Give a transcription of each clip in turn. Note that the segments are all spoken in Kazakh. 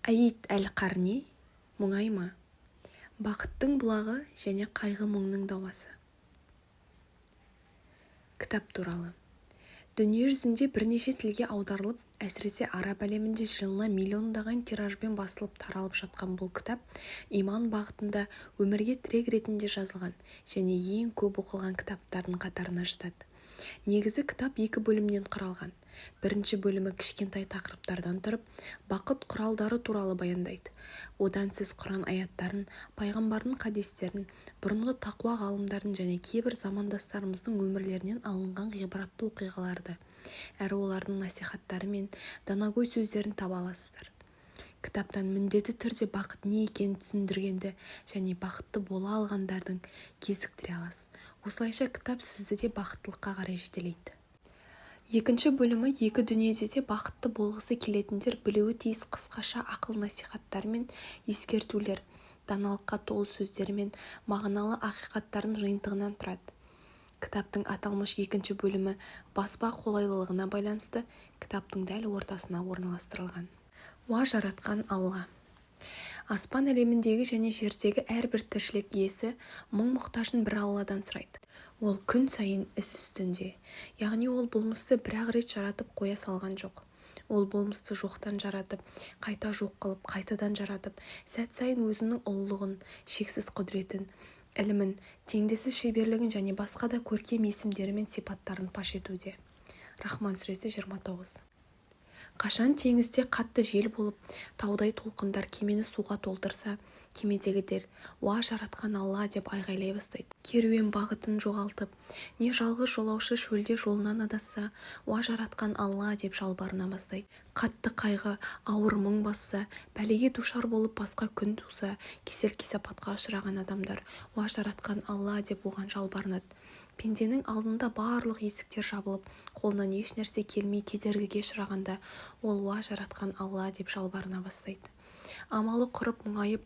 Аид әл-Қарни. Мұңайма. Бақыттың бұлағы және қайғы-мұңның дауасы. Кітап туралы. Дүние жүзінде бірнеше тілге аударылып, әсіресе араб әлемінде жылына миллиондаған тиражбен басылып таралып жатқан бұл кітап иман бағытында өмірге тірек ретінде жазылған және ең көп оқылған кітаптардың қатарына жатады. Негізі кітап екі бөлімнен құралған. Бірінші бөлімі кішкентай тақырыптардан тұрып, бақыт құралдары туралы баяндайды. Одан сіз Құран аяттарын, пайғамбардың хадистерін, бұрынғы тақуа ғалымдардың және кейбір замандастарымыздың өмірлерінен алынған ғибратты оқиғаларды, әрі олардың насихаттары мен данагөй сөздерін таба аласыздар. Кітаптан міндетті түрде бақыт не екенін түсіндіргенді және бақытты бола алғандардың кезіктіре аласыз. Осылайша кітап сізді де бақыттылыққа қарай жетелейді. Екінші бөлімі екі дүниеде де бақытты болғысы келетіндер білуі тиіс қысқаша ақыл-насихаттар мен ескертулер, даналыққа толы сөздер мен мағыналы ақиқаттардың жиынтығынан тұрады. Кітаптың аталмыш екінші бөлімі баспа қолайлылығына байланысты кітаптың дәл ортасына орналастырылған. Уа жаратқан Алла! Аспан әлеміндегі және жердегі әрбір тіршілік иесі мұң-мұқтажын бір Алладан сұрайды. Ол күн сайын іс үстінде. Яғни ол болмысты бір-ақ рет жаратып қоя салған жоқ. Ол болмысты жоқтан жаратып, қайта жоқ қылып, қайтадан жаратып, сәт сайын өзінің ұлылығын, шексіз құдіретін, ілімін, теңдессіз шеберлігін және басқа да көркем есімдері мен сипаттарын паш етуде. Рахман сүресі 29. Қашан теңізде қатты жел болып, таудай толқындар кемені суға толтырса, кемедегілер «Уа жаратқан Алла!» деп айғайлай бастайды. Керуен бағытын жоғалтып, не жалғыз жолаушы шөлде жолынан адасса, «Уа жаратқан Алла!» деп жалбарына бастайды. Қатты қайғы, ауыр мұң басса, бәлеге душар болып басқа күн туса, кесел-кесапатқа ұшыраған адамдар «Уа жаратқан Алла!» деп оған жалбарынады. Пенденің алдында барлық есіктер жабылып, қолынан ешнәрсе келмей кедергіге ұшырағанда, ол «Уа жаратқан Алла!» деп жалбарына бастайды. Амалы құрып мұңайып,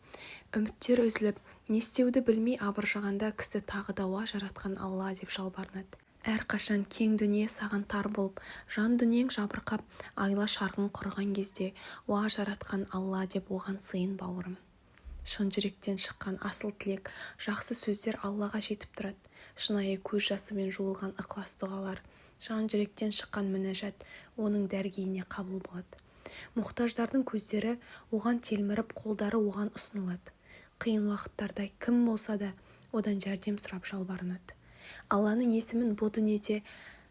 үміттер үзіліп, не істеуді білмей абыржығанда кісі тағы да «Уа жаратқан Алла!» деп жалбарынады. Әрқашан кең дүние саған тар болып, жан дүниең жабырқап, айла шарғың құрыған кезде «Уа жаратқан Алла!» деп оған сыйын бауырым. Шын жүректен шыққан асыл тілек, жақсы сөздер Аллаға жетіп тұрады. Шынайы көз жасымен жуылған ықылас дұғалар, жан жүректен шыққан мінәжат оның дәргейіне қабыл болады. Мұқтаждардың көздері оған телміріп, қолдары оған ұсынылады. Қиын уақыттарда кім болса да одан жәрдем сұрап жалбарынады. Алланың есімін бұ дүниеде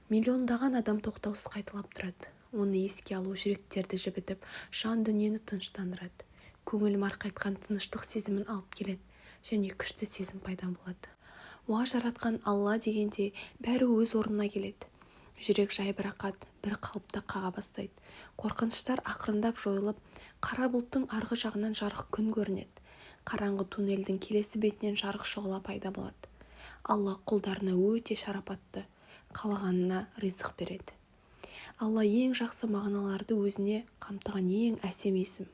миллиондаған адам тоқтаусыз қайталап тұрады. Оны еске алу жүректерді жібітіп, жан дүниені тыныштандырады. Көңіл марқайтқан тыныштық сезімін алып келеді және күшті сезім пайда болады. Уа жаратқан Алла дегенде бәрі өз орнына келеді. Жүрек жайбарақат, бір қалыпта қаға бастайды. Қорқыныштар ақырындап жойылып, қара бұлттың арғы жағынан жарық күн көрінеді. Қараңғы туннельдің келесі бетінен жарық шұғыла пайда болады. Алла құлдарына өте шарапатты, қалағанына ризық береді. Алла ең жақсы мағыналарды өзіне қамтыған ең әсем есім.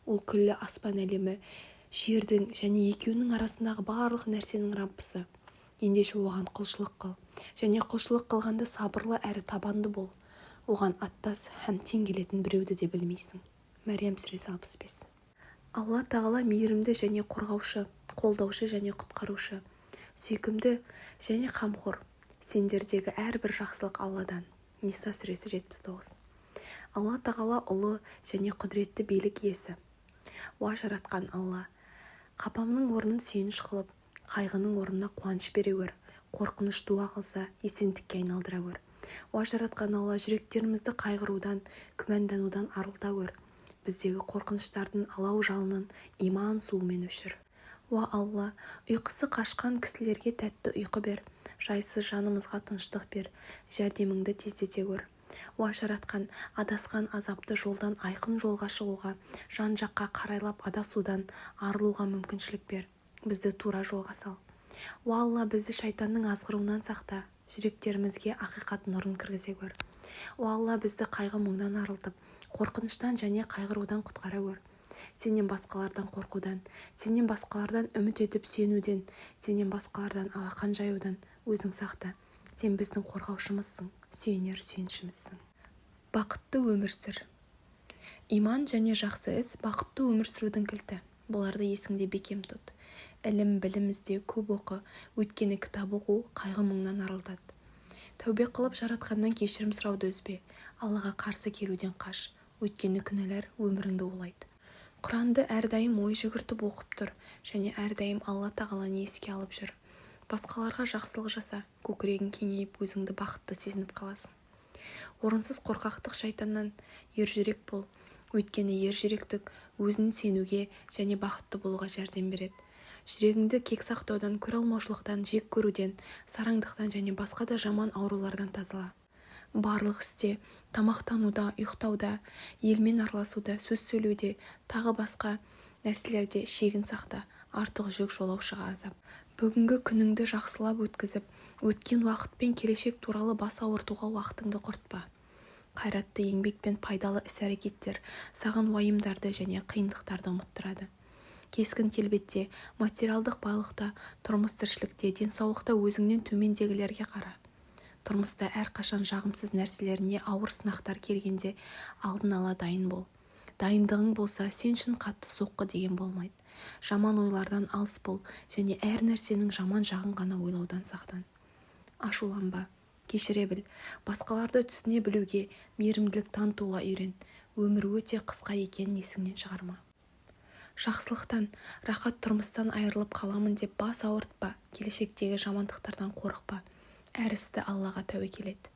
Ол күллі аспан әлемі, жердің және екеуінің арасындағы барлық нәрсенің Раббысы. Ендеше оған құлшылық қыл және құлшылық қылғанда сабырлы әрі табанды бол. Оған аттас һәм тең келетін біреуді де білмейсің. Мәриям сүресі 65. Алла Тағала мейірімді және қорғаушы, қолдаушы және құтқарушы, сүйкімді және қамқор. Сендердегі әрбір жақсылық Алладан. Ниса сүресі 79. Алла Тағала ұлы және құдіретті билік иесі. Уа жаратқан Алла, қапамның орнын сүйініш қылып, қайғының орнына қуаныш бере көр, қорқыныш туа қалса, есендікке айналдыра көр. Уа жаратқан Алла, жүректерімізді қайғырудан, күмәнданудан арылта көр. Біздегі қорқыныштардың алау жалынын иман суымен өшір. Уа Алла, ұйқысы қашқан кісілерге тәтті ұйқы бер, жайсыз жанымызға тыныштық бер, жәрдеміңді тездете көр. Уа жаратқан, адасқан азапты жолдан айқын жолға шығуға, жан-жаққа қарайлап адасудан арылуға мүмкіншілік бер, бізді тура жолға сал. Уа Алла, бізді шайтанның азғыруынан сақта, жүректерімізге ақиқат нұрын кіргізе көр. Уа Алла, бізді қайғы-мұңнан арылтып, қорқыныштан және қайғырудан құтқара көр. Сенен басқалардан қорқудан, сенен басқалардан үміт етіп сүйенуден, сенен басқалардан алақан жаюдан өзің сақта. Сен біздің қорғаушымызсың, сүйенер сүйенішімізсің. Бақытты өмір сүр. Иман және жақсы іс бақытты өмір сүрудің кілті. Бұларды есіңде бекем тұт. Ілім, білім ізде, көп оқы, өйткені кітап оқу қайғы-мұңнан арылтады. Тәубе қылып Жаратқаннан кешірім сұрауды үзбе. Аллаға қарсы келуден қаш, өйткені күнәлар өміріңді улайды. Құранды әрдайым ой жүгіртіп оқып тұр және әрдайым Алла Тағаланы еске алып жүр. Басқаларға жақсылық жаса, көкірегің кеңейіп, өзіңді бақытты сезініп қаласың. Орынсыз қорқақтық шайтаннан, ержүрек бол, өйткені ержүректік өзін сенуге және бақытты болуға жәрдем береді. Жүрегіңді кек сақтаудан, көреалмаушылықтан, жек көруден, сараңдықтан және басқа да жаман аурулардан тазала. Барлық істе, тамақтануда, ұйықтауда, елмен араласуда, сөз сөйлеуде, тағы басқа нәрселерде шегін сақта, артық жүк жолаушыға азап. Бүгінгі күніңді жақсылап өткізіп, өткен уақыт пен келешек туралы бас ауыртуға уақытыңды құртпа. Қайратты еңбек пен пайдалы іс-әрекеттер саған уайымдарды және қиындықтарды ұмыттырады. Кескін-келбетте, материалдық байлықта, тұрмыс-тіршілікте, денсаулықта өзіңнен төмендегілерге қара. Тұрмыста әрқашан жағымсыз нәрселер не ауыр сынақтар келгенде алдын ала дайын бол. Дайындығың болса, сен үшін қатты соққы деген болмайды. Жаман ойлардан алыс бол және әр нәрсенің жаман жағын ғана ойлаудан сақтан. Ашуланба, кешіре біл, басқаларды түсіне білуге, мейірімділік танытуға үйрен. Өмір өте қысқа екенін есіңнен шығарма. Жақсылықтан, рақат тұрмыстан айырылып қаламын деп бас ауыртпа, келешектегі жамандықтардан қорықпа. Әр істі Аллаға тәуекел ет.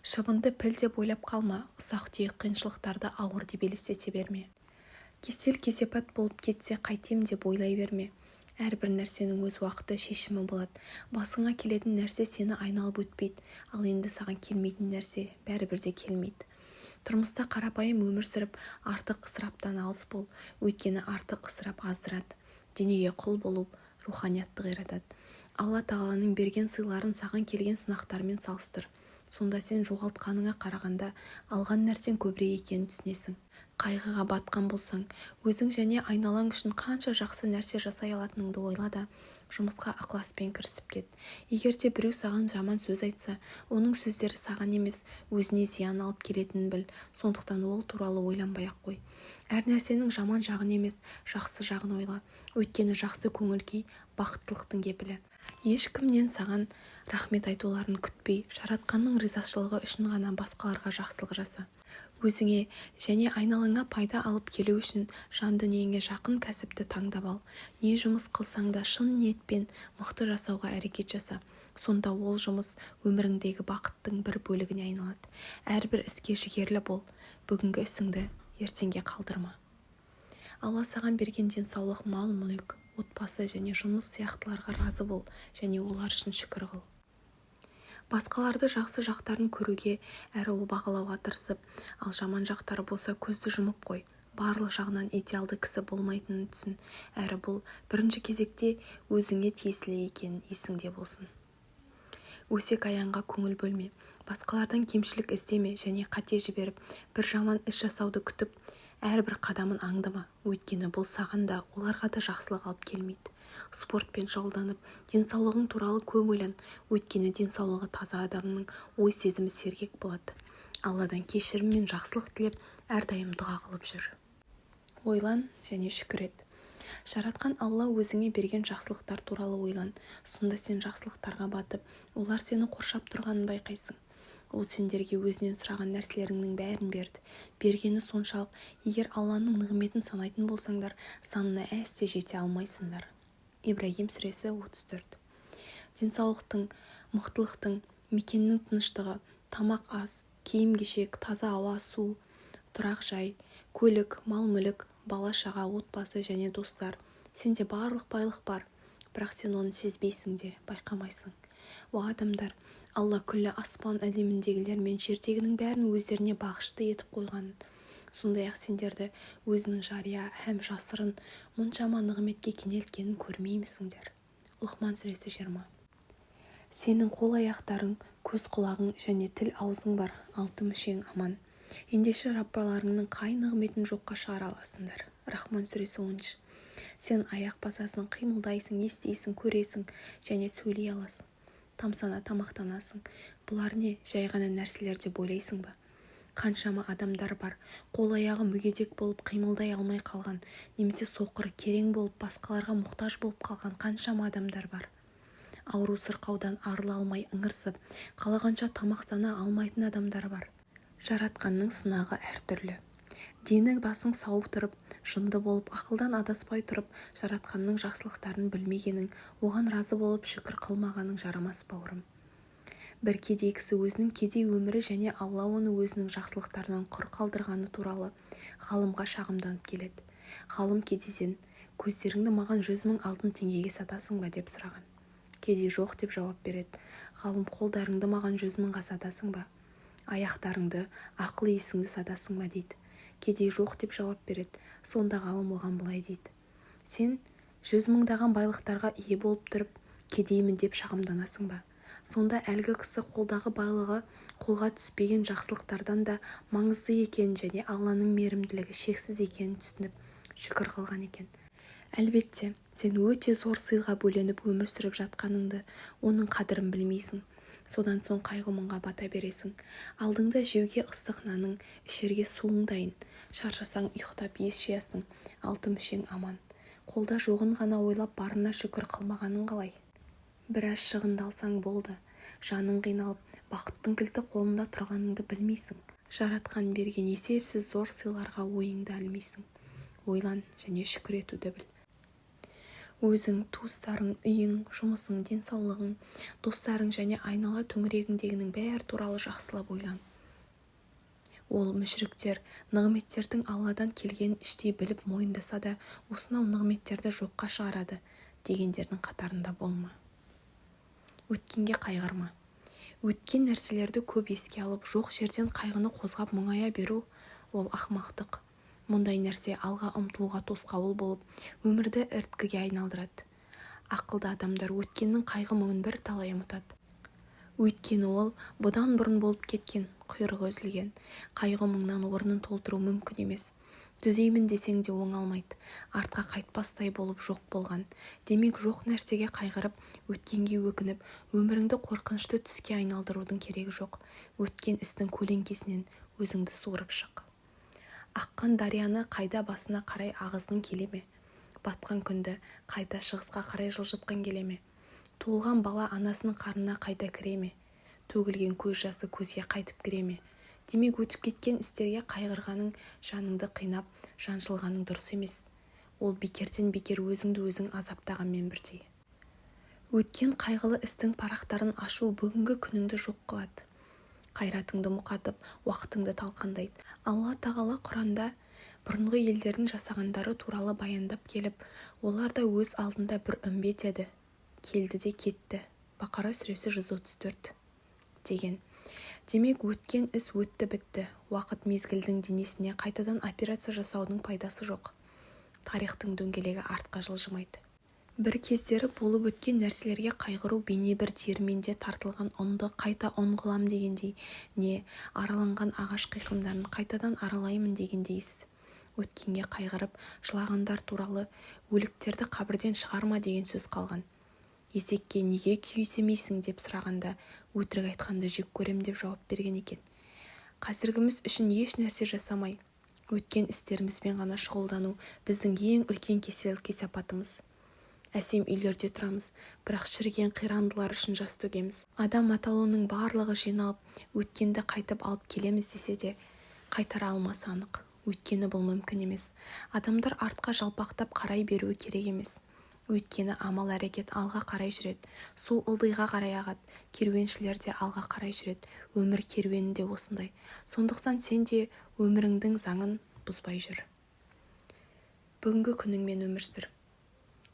Шыбынды піл деп ойлап қалма, ұсақ-түйек қиыншылықтарды ауыр деп елестете берме. Кесел-кесепат болып кетсе қайтем деп ойлай берме. Әрбір нәрсенің өз уақыты, шешімі болады. Басыңа келетін нәрсе сені айналып өтпейді, ал енді саған келмейтін нәрсе бәрібір де келмейді. Тұрмыста қарапайым өмір сүріп, артық ысыраптан алыс бол, өйткені артық ысырап аздырады. Денеге құл болу руханиятты қиратады. Алла Тағаланың берген сыйларын саған келген сынақтармен салыстыр. Сонда сен жоғалтқаныңа қарағанда алған нәрсең көбірек екенін түсінесің. Қайғыға батқан болсаң, өзің және айналаң үшін қанша жақсы нәрсе жасай алатыныңды ойла да, жұмысқа ықыласпен кірісіп кет. Егер де біреу саған жаман сөз айтса, оның сөздері саған емес, өзіне зиян алып келетінін біл, сондықтан ол туралы ойланбай-ақ қой. Әр нәрсенің жаман жағын емес, жақсы жағын ойла. Өйткені жақсы көңіл күй бақыттылықтың кепілі. Ешкімнен саған рахмет айтуларын күтпей, Жаратқанның ризашылығы үшін ғана басқаларға жақсылық жаса. Өзіңе және айналаңа пайда алып келу үшін жан дүниеңе жақын кәсіпті таңдап ал. Не жұмыс қылсаң да шын ниетпен мықты жасауға әрекет жаса. Сонда ол жұмыс өміріңдегі бақыттың бір бөлігіне айналады. Әрбір іске жігерлі бол, бүгінгі ісіңді ертеңге қалдырма. Алла саған берген денсаулық, мал-мүлік, отбасы және жұмыс сияқтыларға разы бол және олар үшін шүкір қыл. Басқаларды жақсы жақтарын көруге әрі бағалауға тырысып, ал жаман жақтары болса көзді жұмып қой. Барлық жағынан идеалды кісі болмайтынын түсін, әрі бұл бірінші кезекте өзіңе тиесілі екенін есіңде болсын. Өсек-аяңға көңіл бөлме, басқалардан кемшілік іздеме және қате жіберіп, бір жаман іс жасауды күтіп, әрбір қадамын аңдыма, өйткені бұл саған да, оларға да жақсылық алып келмейді. Спортпен шұғылданып, денсаулығың туралы көп ойлан, өйткені денсаулығы таза адамның ой-сезімі сергек болады. Алладан кешірім мен жақсылық тілеп, әрдайым дұға қылып жүр. Ойлан және шүкір ет. Жаратқан Алла өзіңе берген жақсылықтар туралы ойлан, сонда сен жақсылықтарға батып, олар сені қоршап тұрғанын байқайсың. Ол сендерге өзінен сұраған нәрселеріңнің бәрін берді. Бергені соншалық, егер Алланың нығметін санайтын болсаңдар, санына әсте жете алмайсыңдар. Ибрагим сүресі 34. Денсаулықтың, мықтылықтың, мекеннің тыныштығы, тамақ ас, киім-кешек, таза ауа, су, тұрақ жай, көлік, мал-мүлік, бала-шаға, отбасы және достар. Сенде барлық байлық бар, бірақ сен оны сезбейсің де, байқамайсың. Уа адамдар! Алла күллі аспан әлеміндегілер мен жердегінің бәрін өздеріне бағышты етіп қойғанын, сондай-ақ сендерді өзінің жария һәм жасырын мұншама нығметке кенелткенін көрмеймісіңдер? Лұқман сүресі 20. Сенің қол-аяқтарың, көз-құлағың және тіл-аузың бар, алты мүшең аман. Ендеше Раббаларыңның қай нығметін жоққа шығара аласыңдар? Рахман сүресі 13. Сен аяқ басасың, қимылдайсың, естисің, көресің және сөйлей аласың. Тамсана тамақтанасың. Бұлар не, жай ғана нәрселер деп ойлайсың ба? Қаншама адамдар бар, қол-аяғы мүгедек болып қимылдай алмай қалған немесе соқыр, керең болып басқаларға мұқтаж болып қалған қаншама адамдар бар. Ауру-сырқаудан арыла алмай ыңырсып, қалағанша тамақтана алмайтын адамдар бар. Жаратқанның сынағы әртүрлі. Дені басың сау тұрып, жынды болып, ақылдан адаспай тұрып, Жаратқанның жақсылықтарын білмегенің, оған разы болып шүкір қылмағаның жарамас бауырым. Бір кедей кісі өзінің кедей өмірі және Алла оны өзінің жақсылықтарынан құр қалдырғаны туралы ғалымға шағымданып келеді. Ғалым кедейден: "Көздеріңді маған 100 000 алтын теңгеге сатасың ба?" деп сұраған. Кедей "Жоқ" деп жауап береді. Ғалым: "Қолдарыңды маған 100 000-ға сатасың ба? Аяқтарыңды, ақыл-есіңді сатасың ба?" дейді. Кедей "Жоқ" деп жауап береді. Сонда ғалым оған былай дейді: "Сен жүз мыңдаған байлықтарға ие болып тұрып, кедеймін деп шағымданасың ба?" Сонда әлгі кісі қолдағы байлығы қолға түспеген жақсылықтардан да маңызды екенін және Алланың мейірімділігі шексіз екенін түсініп, шүкір қылған екен. Әлбетте, сен өте зор сыйға бөленіп өмір сүріп жатқаныңды, оның қадірін білмейсің. Содан соң қайғы-мұңға бата бересің. Алдыңда жеуге ыстық наның, ішерге суың дайын. Шаршасаң ұйықтап ес жиясың, алты мүшең аман. Қолда жоғын ғана ойлап барына шүкір қылмағаның қалай? Біраз шығындалсаң болды, жаның қиналып, бақыттың кілті қолында тұрғаныңды білмейсің. Жаратқан берген есепсіз зор сыйларға ойыңды ілмейсің. Ойлан және шүкір етуді біл. Өзің, туыстарың, үйің, жұмысың, денсаулығың, достарың және айнала төңірегіңдегінің бәрі туралы жақсылап ойлан. Ол мүшриктер нығметтердің Алладан келгенін іштей біліп мойындаса да, осынау нығметтерді жоққа шығарады дегендердің қатарында болма. Өткенге қайғырма. Өткен нәрселерді көп еске алып, жоқ жерден қайғыны қозғап мұңая беру ол ақымақтық. Мұндай нәрсе алға ұмтылуға тосқауыл болып, өмірді іріткіге айналдырады. Ақылды адамдар өткеннің қайғы-мұңын бірталай ұмытады. Өйткені ол бұдан бұрын болып кеткен, құйрығы үзілген. Қайғы-мұңнан орнын толтыру мүмкін емес. Түзеймін десең де оңалмайды. Артқа қайтпастай болып жоқ болған. Демек, жоқ нәрсеге қайғырып, өткенге өкініп, өміріңді қорқынышты түске айналдырудың керегі жоқ. Өткен істің көлеңкесінен өзіңді суырып шық. Аққан дарияны қайта басына қарай ағызғың келе ме? Батқан күнді қайта шығысқа қарай жылжытқың келе ме? Туылған бала анасының қарнына қайта кіре ме? Төгілген көз жасы көзге қайтып кіре ме? Демек, өтіп кеткен істерге қайғырғаның, жаныңды қинап, жаншылғаның дұрыс емес. Ол бекерден бекер өзіңді өзің азаптағанмен бірдей. Өткен қайғылы істің парақтарын ашу бүгінгі күніңді жоқ қылады. Қайратыңды мұқатып, уақытыңды талқандайды. Алла Тағала Құранда бұрынғы елдердің жасағандары туралы баяндап келіп, олар да өз алдында бір үмбет еді, келді де кетті. Бақара сүресі 134 деген. Демек, өткен іс өтті бітті. Уақыт мезгілдің денесіне қайтадан операция жасаудың пайдасы жоқ. Тарихтың дөңгелегі артқа жылжымайды. Бір кездері болып өткен нәрселерге қайғыру бейне бір диірменде тартылған ұнды қайта ұн қылам дегендей, не араланған ағаш қиқымдарын қайтадан аралаймын дегендей іс. Өткенге қайғырып, жылағандар туралы өліктерді қабірден шығарма деген сөз қалған. Есекке неге күйземейсің деп сұрағанда, өтірік айтқанды жек көрем деп жауап берген екен. Қазіргіміз үшін еш нәрсе жасамай, өткен істерімізбен ғана шұғылдану біздің ең үлкен кесел кесапатымыз. Әсем үйлерде тұрамыз, бірақ шіріген қирандылар үшін жас төгеміз. Адам атаулының барлығы жиналып, өткенді қайтып алып келеміз десе де, қайтара алмасы анық. Өйткені бұл мүмкін емес. Адамдар артқа жалпақтап қарай беруі керек емес. Өйткені амал-әрекет алға қарай жүреді. Су ылдиға қарай ағады, керуеншілер де алға қарай жүреді. Өмір керуені де осындай. Сондықтан сен де өміріңдің заңын бұзбай жүр. Бүгінгі күніңмен өмір сүр.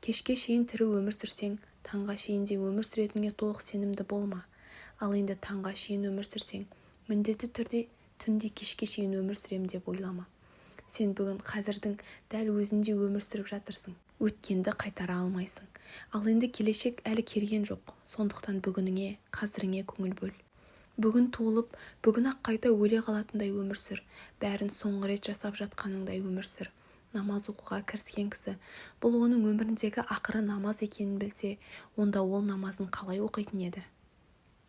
Кешке шейін тірі өмір сүрсең, таңға шейін де өмір сүретініңе толық сенімді болма. Ал енді таңға шейін өмір сүрсең, міндетті түрде түнде кешке шейін өмір сүрем деп ойлама. Сен бүгін қазірдің дәл өзінде өмір сүріп жатырсың. Өткенді қайтара алмайсың. Ал енді келешек әлі келген жоқ. Сондықтан бүгініңе, қазіріңе көңіл бөл. Бүгін туылып, бүгін-ақ қайта өле қалатындай өмір сүр. Бәрін соңғы рет жасап жатқаныңдай өмір сүр. Намаз оқуға кіріскен кісі, бұл оның өміріндегі ақыры намаз екенін білсе, онда ол намазын қалай оқитын еді?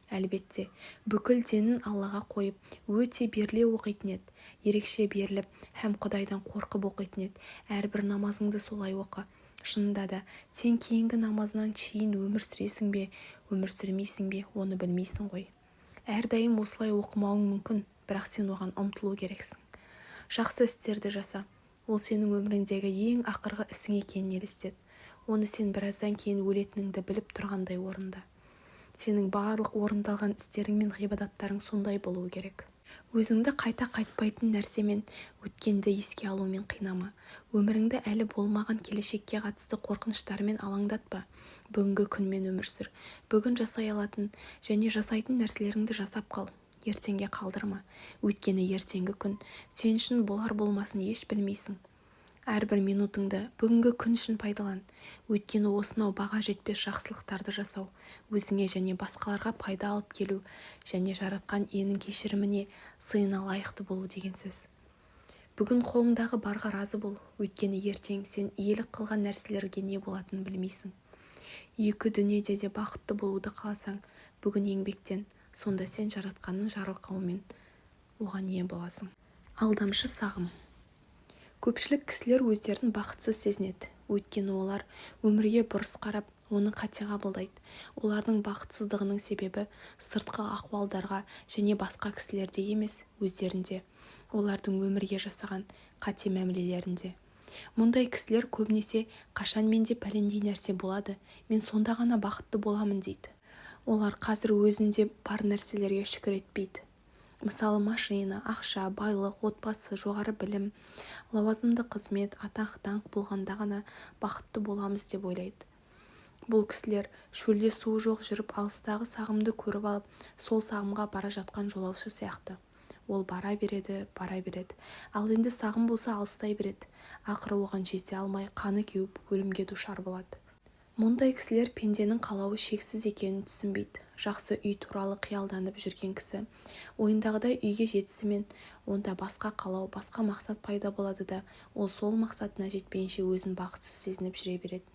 Әлбетте, бүкіл денін Аллаға қойып, өте беріле оқитын еді. Ерекше беріліп һәм Құдайдан қорқып оқитын еді. Әрбір намазыңды солай оқы. Шынында да, сен кейінгі намазыңнан шейін өмір сүресің бе, өмір сүрмейсің бе, оны білмейсің ғой. Әрдайым осылай оқымауың мүмкін, бірақ сен оған ұмтылу керексің. Жақсы істерді жаса. Ол сенің өміріңдегі ең ақырғы ісің екенін елестет. Оны сен біраздан кейін өлетініңді біліп тұрғандай орында. Сенің барлық орындалған істерің мен ғибадаттарың сондай болуы керек. Өзіңді қайта қайтпайтын нәрсемен, өткенді еске алумен қинама. Өміріңді әлі болмаған келешекке қатысты қорқыныштармен алаңдатпа. Бүгінгі күнмен өмір сүр. Бүгін жасай алатын және жасайтын нәрселеріңді жасап қал. Ертеңге қалдырма. Өйткені ертеңгі күн сен үшін болар-болмасын еш білмейсің. Әрбір минутыңды бүгінгі күн үшін пайдалан. Өйткені осынау баға жетпес жақсылықтарды жасау, өзіңе және басқаларға пайда алып келу және Жаратқан Иенің кешіріміне, сыйына лайықты болу деген сөз. Бүгін қолыңдағы барға разы бол, өйткені ертең сен иелік қылған нәрселерге не болатынын білмейсің. Екі дүниеде де бақытты болуды қаласаң, бүгін еңбектен, сонда сен Жаратқанның жарылқауымен оған ие боласың. Алдамшы сағым. Көпшілік кісілер өздерін бақытсыз сезінеді. Өйткені олар өмірге бұрыс қарап, оны қате қабылдайды. Олардың бақытсыздығының себебі сыртқы ахуалдарда және басқа кісілерде емес, өздерінде. Олардың өмірге жасаған қате мәмілелерінде. Мұндай кісілер көбінесе қашан менде пәлендей нәрсе болады, мен сонда ғана бақытты боламын дейді. Олар қазір өзінде бар нәрселерге шүкір етпейді. Мысалы, машина, ақша, байлық, отбасы, жоғары білім, лауазымды қызмет, атақ, даңқ болғанда ғана бақытты боламыз деп ойлайды. Бұл кісілер шөлде суы жоқ жүріп алыстағы сағымды көріп алып, сол сағымға бара жатқан жолаушы сияқты. Ол бара береді, бара береді. Ал енді сағым болса алыстай береді. Ақыры оған жете алмай, қаны кеуіп, өлімге душар болады. Мұндай кісілер пенденің қалауы шексіз екенін түсінбейді. Жақсы үй туралы қиялданып жүрген кісі ойындағыдай үйге жетісімен онда басқа қалау, басқа мақсат пайда болады да, ол сол мақсатына жетпейінше өзін бақытсыз сезініп жүре береді.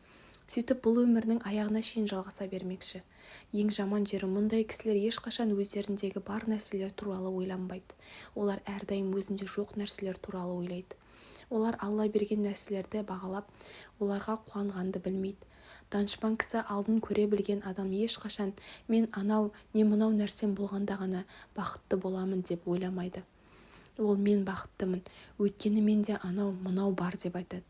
Сөйтіп бұл өмірінің аяғына шейін жалғаса бермекші. Ең жаман жері мұндай кісілер ешқашан өздеріндегі бар нәрселер туралы ойланбайды. Олар әрдайым өзінде жоқ нәрселер туралы ойлайды. Олар Алла берген нәрселерді бағалап, оларға қуанғанды білмейді. Данышпан кісі алдын көре білген адам ешқашан мен анау не мынау нәрсем болғанда ғана бақытты боламын деп ойламайды. Ол мен бақыттымын, өйткені менде анау мынау бар деп айтады.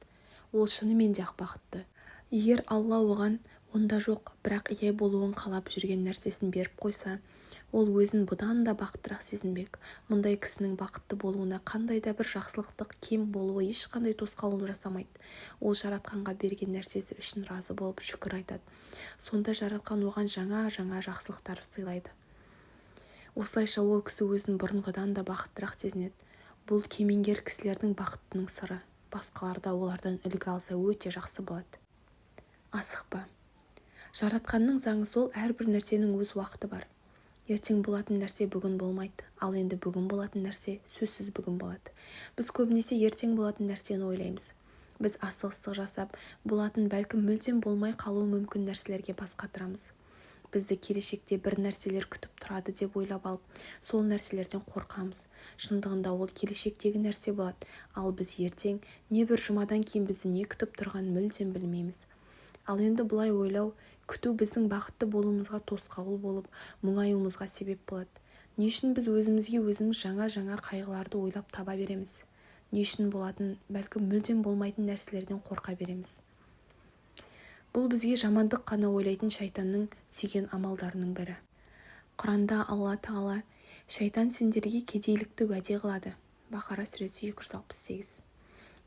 Ол шынымен де бақытты. Егер Алла оған онда жоқ, бірақ ие болуын қалап жүрген нәрсесін беріп қойса, ол өзін бұдан да бақыттырақ сезінбек. Мұндай кісінің бақытты болуына қандай да бір жақсылықтың кем болуы ешқандай тосқауыл жасамайды. Ол Жаратқанға берген нәрсесі үшін разы болып шүкір айтады. Сонда Жаратқан оған жаңа-жаңа жақсылықтар сыйлайды. Осылайша ол кісі өзін бұрынғыдан да бақыттырақ сезінеді. Бұл кемеңгер кісілердің бақытының сыры. Басқалар да олардан үлгі алса өте жақсы болады. Асықпа. Жаратқанның заңы сол, әрбір нәрсенің өз уақыты бар. Ертең болатын нәрсе бүгін болмайды, ал енді бүгін болатын нәрсе сөзсіз бүгін болады. Біз көбінесе ертең болатын нәрсені ойлаймыз. Біз асығыстық жасап, болатын бәлкім мүлдем болмай қалуы мүмкін нәрселерге бас қатырамыз. Бізді келешекте бір нәрселер күтіп тұрады деп ойлап алып, сол нәрселерден қорқамыз. Шындығында ол келешектегі нәрсе болады, ал біз ертең, не бір жұмадан кейін бізді не күтіп тұрғанын мүлдем білмейміз. Ал енді бұлай ойлау, күту біздің бақытты болуымызға тосқауыл болып, мұңаюымызға себеп болады. Не үшін біз өзімізге өзіміз жаңа-жаңа қайғыларды ойлап таба береміз? Не үшін болатын, бәлкім мүлдем болмайтын нәрселерден қорқа береміз? Бұл бізге жамандық қана ойлайтын шайтанның сүйген амалдарының бірі. Құранда Алла Тағала шайтан сендерге кедейлікті уәде қылады. Бақара сүресі 268.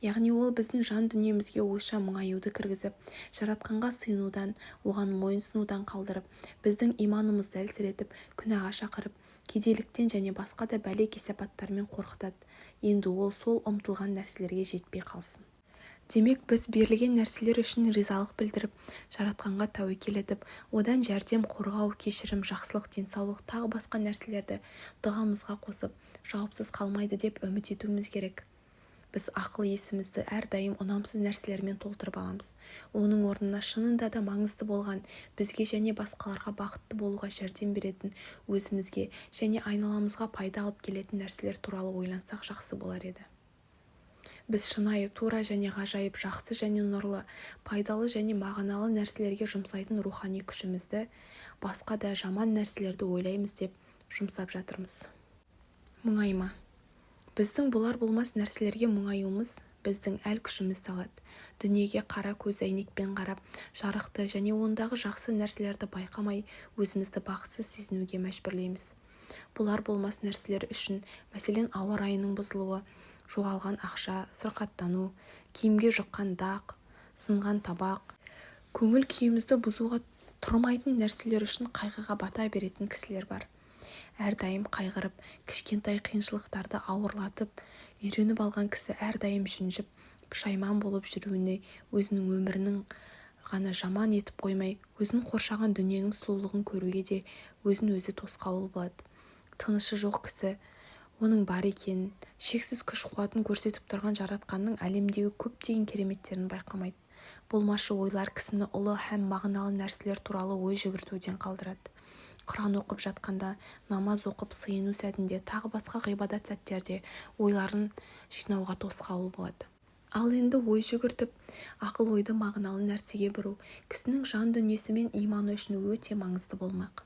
Яғни ол біздің жан дүниемізге ойша мұңаюды кіргізіп, Жаратқанға сыйынудан, оған мойынсынудан қалдырып, біздің иманымызды әлсіретіп, күнәға шақырып, кедейліктен және басқа да бәле кесапаттармен қорқытады. Енді ол сол ұмтылған нәрселерге жетпей қалсын. Демек, біз берілген нәрселер үшін ризалық білдіріп, Жаратқанға тәуекел етіп, одан жәрдем, қорғау, кешірім, жақсылық, денсаулық, тағы басқа нәрселерді дұғамызға қосып, жауапсыз қалмайды деп үміт етуіміз керек. Біз ақыл-есімізді әрдайым ұнамсыз нәрселермен толтырып аламыз. Оның орнына шынында да маңызды болған, бізге және басқаларға бақытты болуға жәрдем беретін, өзімізге және айналамызға пайда алып келетін нәрселер туралы ойлансақ жақсы болар еді. Біз шынайы, тура және ғажайып, жақсы және нұрлы, пайдалы және мағыналы нәрселерге жұмсайтын рухани күшімізді басқа да жаман нәрселерді ойлаймыз деп жұмсап жатырмыз. Мұңайма. Біздің болар-болмас нәрселерге мұңаюымыз біздің әл-күшімізді алады. Дүниеге қара көз әйнекпен қарап, жарықты және ондағы жақсы нәрселерді байқамай, өзімізді бақытсыз сезінуге мәжбүрлейміз. Болар-болмас нәрселер үшін, мәселен, ауа райының бұзылуы, жоғалған ақша, сырқаттану, киімге жұққан дақ, сынған табақ, көңіл-күйімізді бұзуға тұрмайтын нәрселер үшін қайғыға бата беретін кісілер бар. Әрдайым қайғырып, кішкентай қиыншылықтарды ауырлатып үйреніп алған кісі әрдайым жүнжіп, пұшайман болып жүруіне өзінің өмірінің ғана жаман етіп қоймай, өзін қоршаған дүниенің сұлулығын көруге де өзін-өзі тосқауыл болады. Тынышы жоқ кісі оның бар екенін, шексіз күш-қуатын көрсетіп тұрған Жаратқанның әлемдегі көптеген кереметтерін байқамайды. Болмашы ойлар кісіні ұлы һәм мағыналы нәрселер туралы ой жүгіртуден қалдырады. Құран оқып жатқанда, намаз оқып, сыйыну сәтінде, тағы басқа ғибадат сәттерде ойларын жинауға тосқауыл болады. Ал енді ой жүгіртіп, ақыл-ойды мағыналы нәрсеге бұру кісінің жан дүниесі мен иманы үшін өте маңызды болмақ.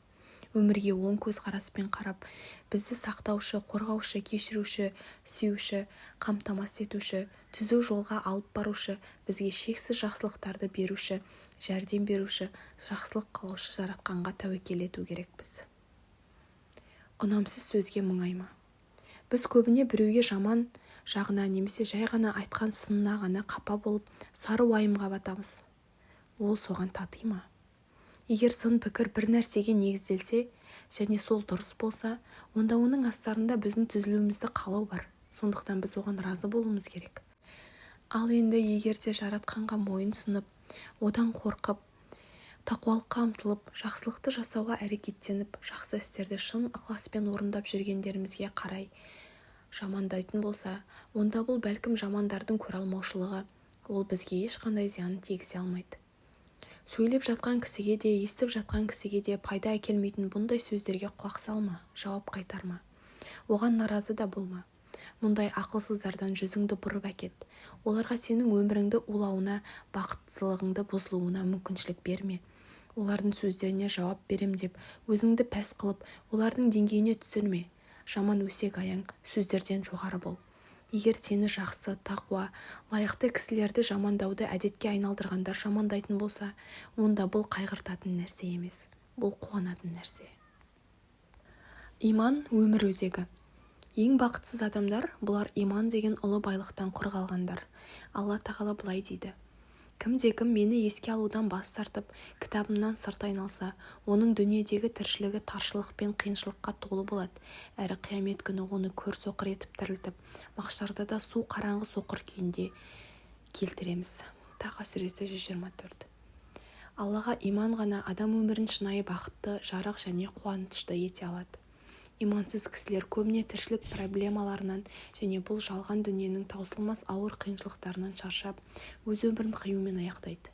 Өмірге оң көзқараспен қарап, бізді сақтаушы, қорғаушы, кешіруші, сүюші, қамтамасыз етуші, түзу жолға алып барушы, бізге шексіз жақсылықтарды беруші, жәрдем беруші, жақсылық қалаушы Жаратқанға тәуекел ету керекпіз. Ұнамсыз сөзге мұңайма. Біз көбіне біреуге жаман жағына немесе жай ғана айтқан сынына ғана қапа болып, сары уайымға батамыз. Ол соған тати ма? Егер сын пікір бір нәрсеге негізделсе және сол дұрыс болса, онда оның астарында біздің түзілуімізді қалау бар. Сондықтан біз оған разы болуымыз керек. Ал енді егер де Жаратқанға мойын сұнып, одан қорқып, тақуалыққа ұмтылып, жақсылықты жасауға әрекеттеніп, жақсы істерді шын ықыласпен орындап жүргендерімізге қарай жамандайтын болса, онда бұл бәлкім жамандардың көре алмаушылығы, ол бізге ешқандай зиянын тигізе алмайды. Сөйлеп жатқан кісіге де, естіп жатқан кісіге де пайда әкелмейтін бұндай сөздерге құлақ салма, жауап қайтарма. Оған наразы да болма. Мұндай ақылсыздардан жүзіңді бұрып әкет. Оларға сенің өміріңді улауына, бақыттылығыңды бұзылуына мүмкіншілік берме. Олардың сөздеріне жауап берем деп, өзіңді пәс қылып, олардың деңгейіне түсірме. Жаман өсек аяң сөздерден жоғары бол. Егер сені жақсы, тақуа, лайықты кісілерді жамандауды әдетке айналдырғандар жамандайтын болса, онда бұл қайғыртатын нәрсе емес, бұл қуанатын нәрсе. Иман өмір өзегі. Ең бақытсыз адамдар бұлар иман деген ұлы байлықтан құр қалғандар. Алла тағала былай дейді: Кімде-кім мені еске алудан бас тартып, кітабымнан сырт айналса, оның дүниедегі тіршілігі таршылық пен қиыншылыққа толы болады, әрі қиямет күні оны көр соқыр етіп тірілтіп, махшарда да су қараңғы соқыр күйінде келтіреміз. Таха сүресі 124. Аллаға иман ғана адам өмірін шынайы бақытты, жарық және қуанышты ете алады. Имансыз кісілер көбіне тіршілік проблемаларынан және бұл жалған дүниенің таусылмас ауыр қиыншылықтарынан шаршап, өз өмірін қиюмен аяқтайды.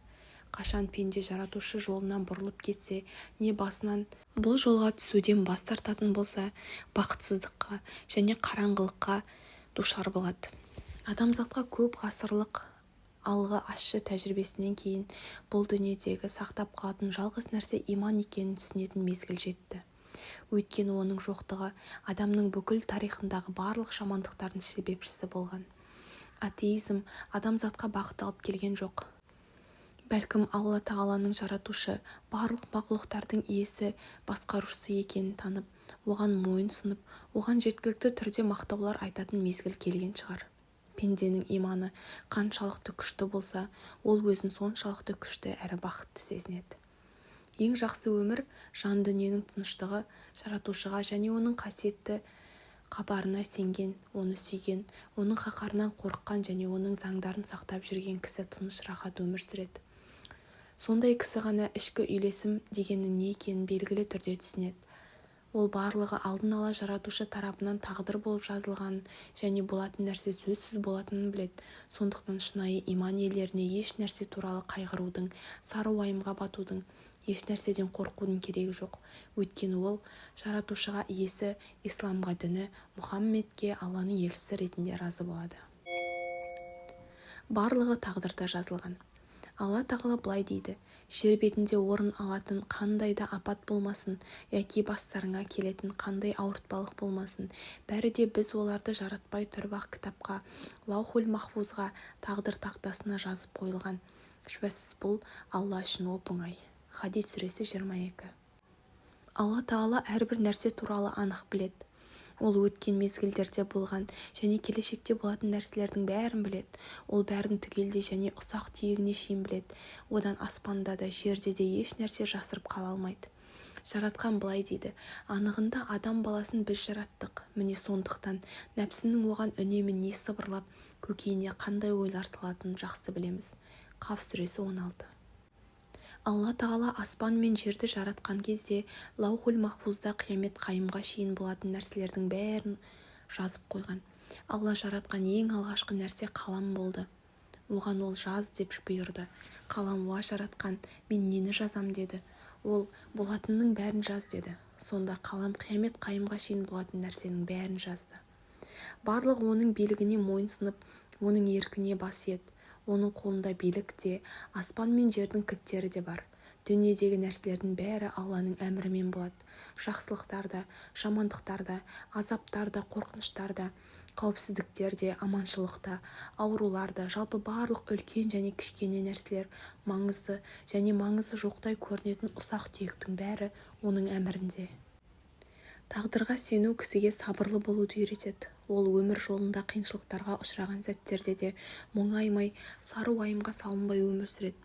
Қашан пенде жаратушы жолынан бұрылып кетсе, не басынан бұл жолға түсуден бас тартатын болса, бақытсыздыққа және қараңғылыққа душар болады. Адамзатқа көп ғасырлық алғы ащы тәжірибесінен кейін бұл дүниедегі сақтап қалатын жалғыз нәрсе иман екенін түсінетін мезгіл жетті. Өйткені оның жоқтығы адамның бүкіл тарихындағы барлық жамандықтардың себепшісі болған. Атеизм адамзатқа бақыт алып келген жоқ. Бәлкім Алла Тағаланың жаратушы, барлық мақұлықтардың иесі, басқарушысы екенін танып, оған мойын сұнып, оған жеткілікті түрде мақтаулар айтатын мезгіл келген шығар. Пенденің иманы қаншалықты күшті болса, ол өзін соншалықты күшті әрі бақытты сезінеді. Ең жақсы өмір жан дүниенің тыныштығы, жаратушыға және оның қасиетті хабарына сенген, оны сүйген, оның қаһарынан қорыққан және оның заңдарын сақтап жүрген кісі тыныш рахат өмір сүреді. Сондай кісі ғана ішкі үйлесім дегеннің не екенін белгілі түрде түсінеді. Ол барлығы алдын ала Жаратушы тарапынан тағдыр болып жазылғанын және болатын нәрсе сөзсіз болатынын біледі. Сондықтан шынайы иман иелеріне еш нәрсе туралы қайғырудың, сары уайымға батудың, еш нәрседен қорқудың керегі жоқ. Өйткені ол Жаратушыға, Иесі, Исламға діні, Мұхаммедке Алланың елшісі ретінде разы болады. Барлығы тағдырда жазылған. Алла Тағала былай дейді, Жер бетінде орын алатын қандай да апат болмасын, яки бастарыңа келетін қандай ауыртпалық болмасын, бәрі де біз оларды жаратпай тұрып-ақ кітапқа, Лаухул-Махфузға, тағдыр тақтасына жазып қойылған. Шүбәсіз бұл Алла үшін оп-оңай. Хадид сүресі 22. Алла Тағала әрбір нәрсе туралы анық біледі. Ол өткен мезгілдерде болған және келешекте болатын нәрселердің бәрін біледі. Ол бәрін түгелдей және ұсақ-түйегіне шейін біледі. Одан аспанда да, жерде де еш нәрсе жасырып қала алмайды. Жаратқан былай дейді, Анығында адам баласын біз жараттық. Міне сондықтан нәпсінің оған үнемі не сыбырлап, көкейіне қандай ойлар салатынын жақсы білеміз. Қаф сүресі 16. Алла Тағала аспан мен жерді жаратқан кезде Лаухул-Махфузда қиямет қайымға шейін болатын нәрселердің бәрін жазып қойған. Алла жаратқан ең алғашқы нәрсе қалам болды. Оған ол жаз деп бұйырды. Қалам уа Жаратқан, мен нені жазам деді. Ол болатынның бәрін жаз деді. Сонда қалам қиямет қайымға шейін болатын нәрсенің бәрін жазды. Барлығы оның билігіне мойынсұнып, оның еркіне бас иеді. Оның қолында билік те, аспан мен жердің кілттері де бар. Дүниедегі нәрселердің бәрі Алланың әмірімен болады. Жақсылықтар да, жамандықтар да, азаптар да, қорқыныштар да, қауіпсіздіктер де, аманшылық та, аурулар да, жалпы барлық үлкен және кішкене нәрселер, маңызды және маңызы жоқтай көрінетін ұсақ-түйектің бәрі оның әмірінде. Тағдырға сену кісіге сабырлы болуды үйретеді. Ол өмір жолында қиыншылықтарға ұшыраған сәттерде де мұңаймай, сары уайымға салынбай өмір сүреді.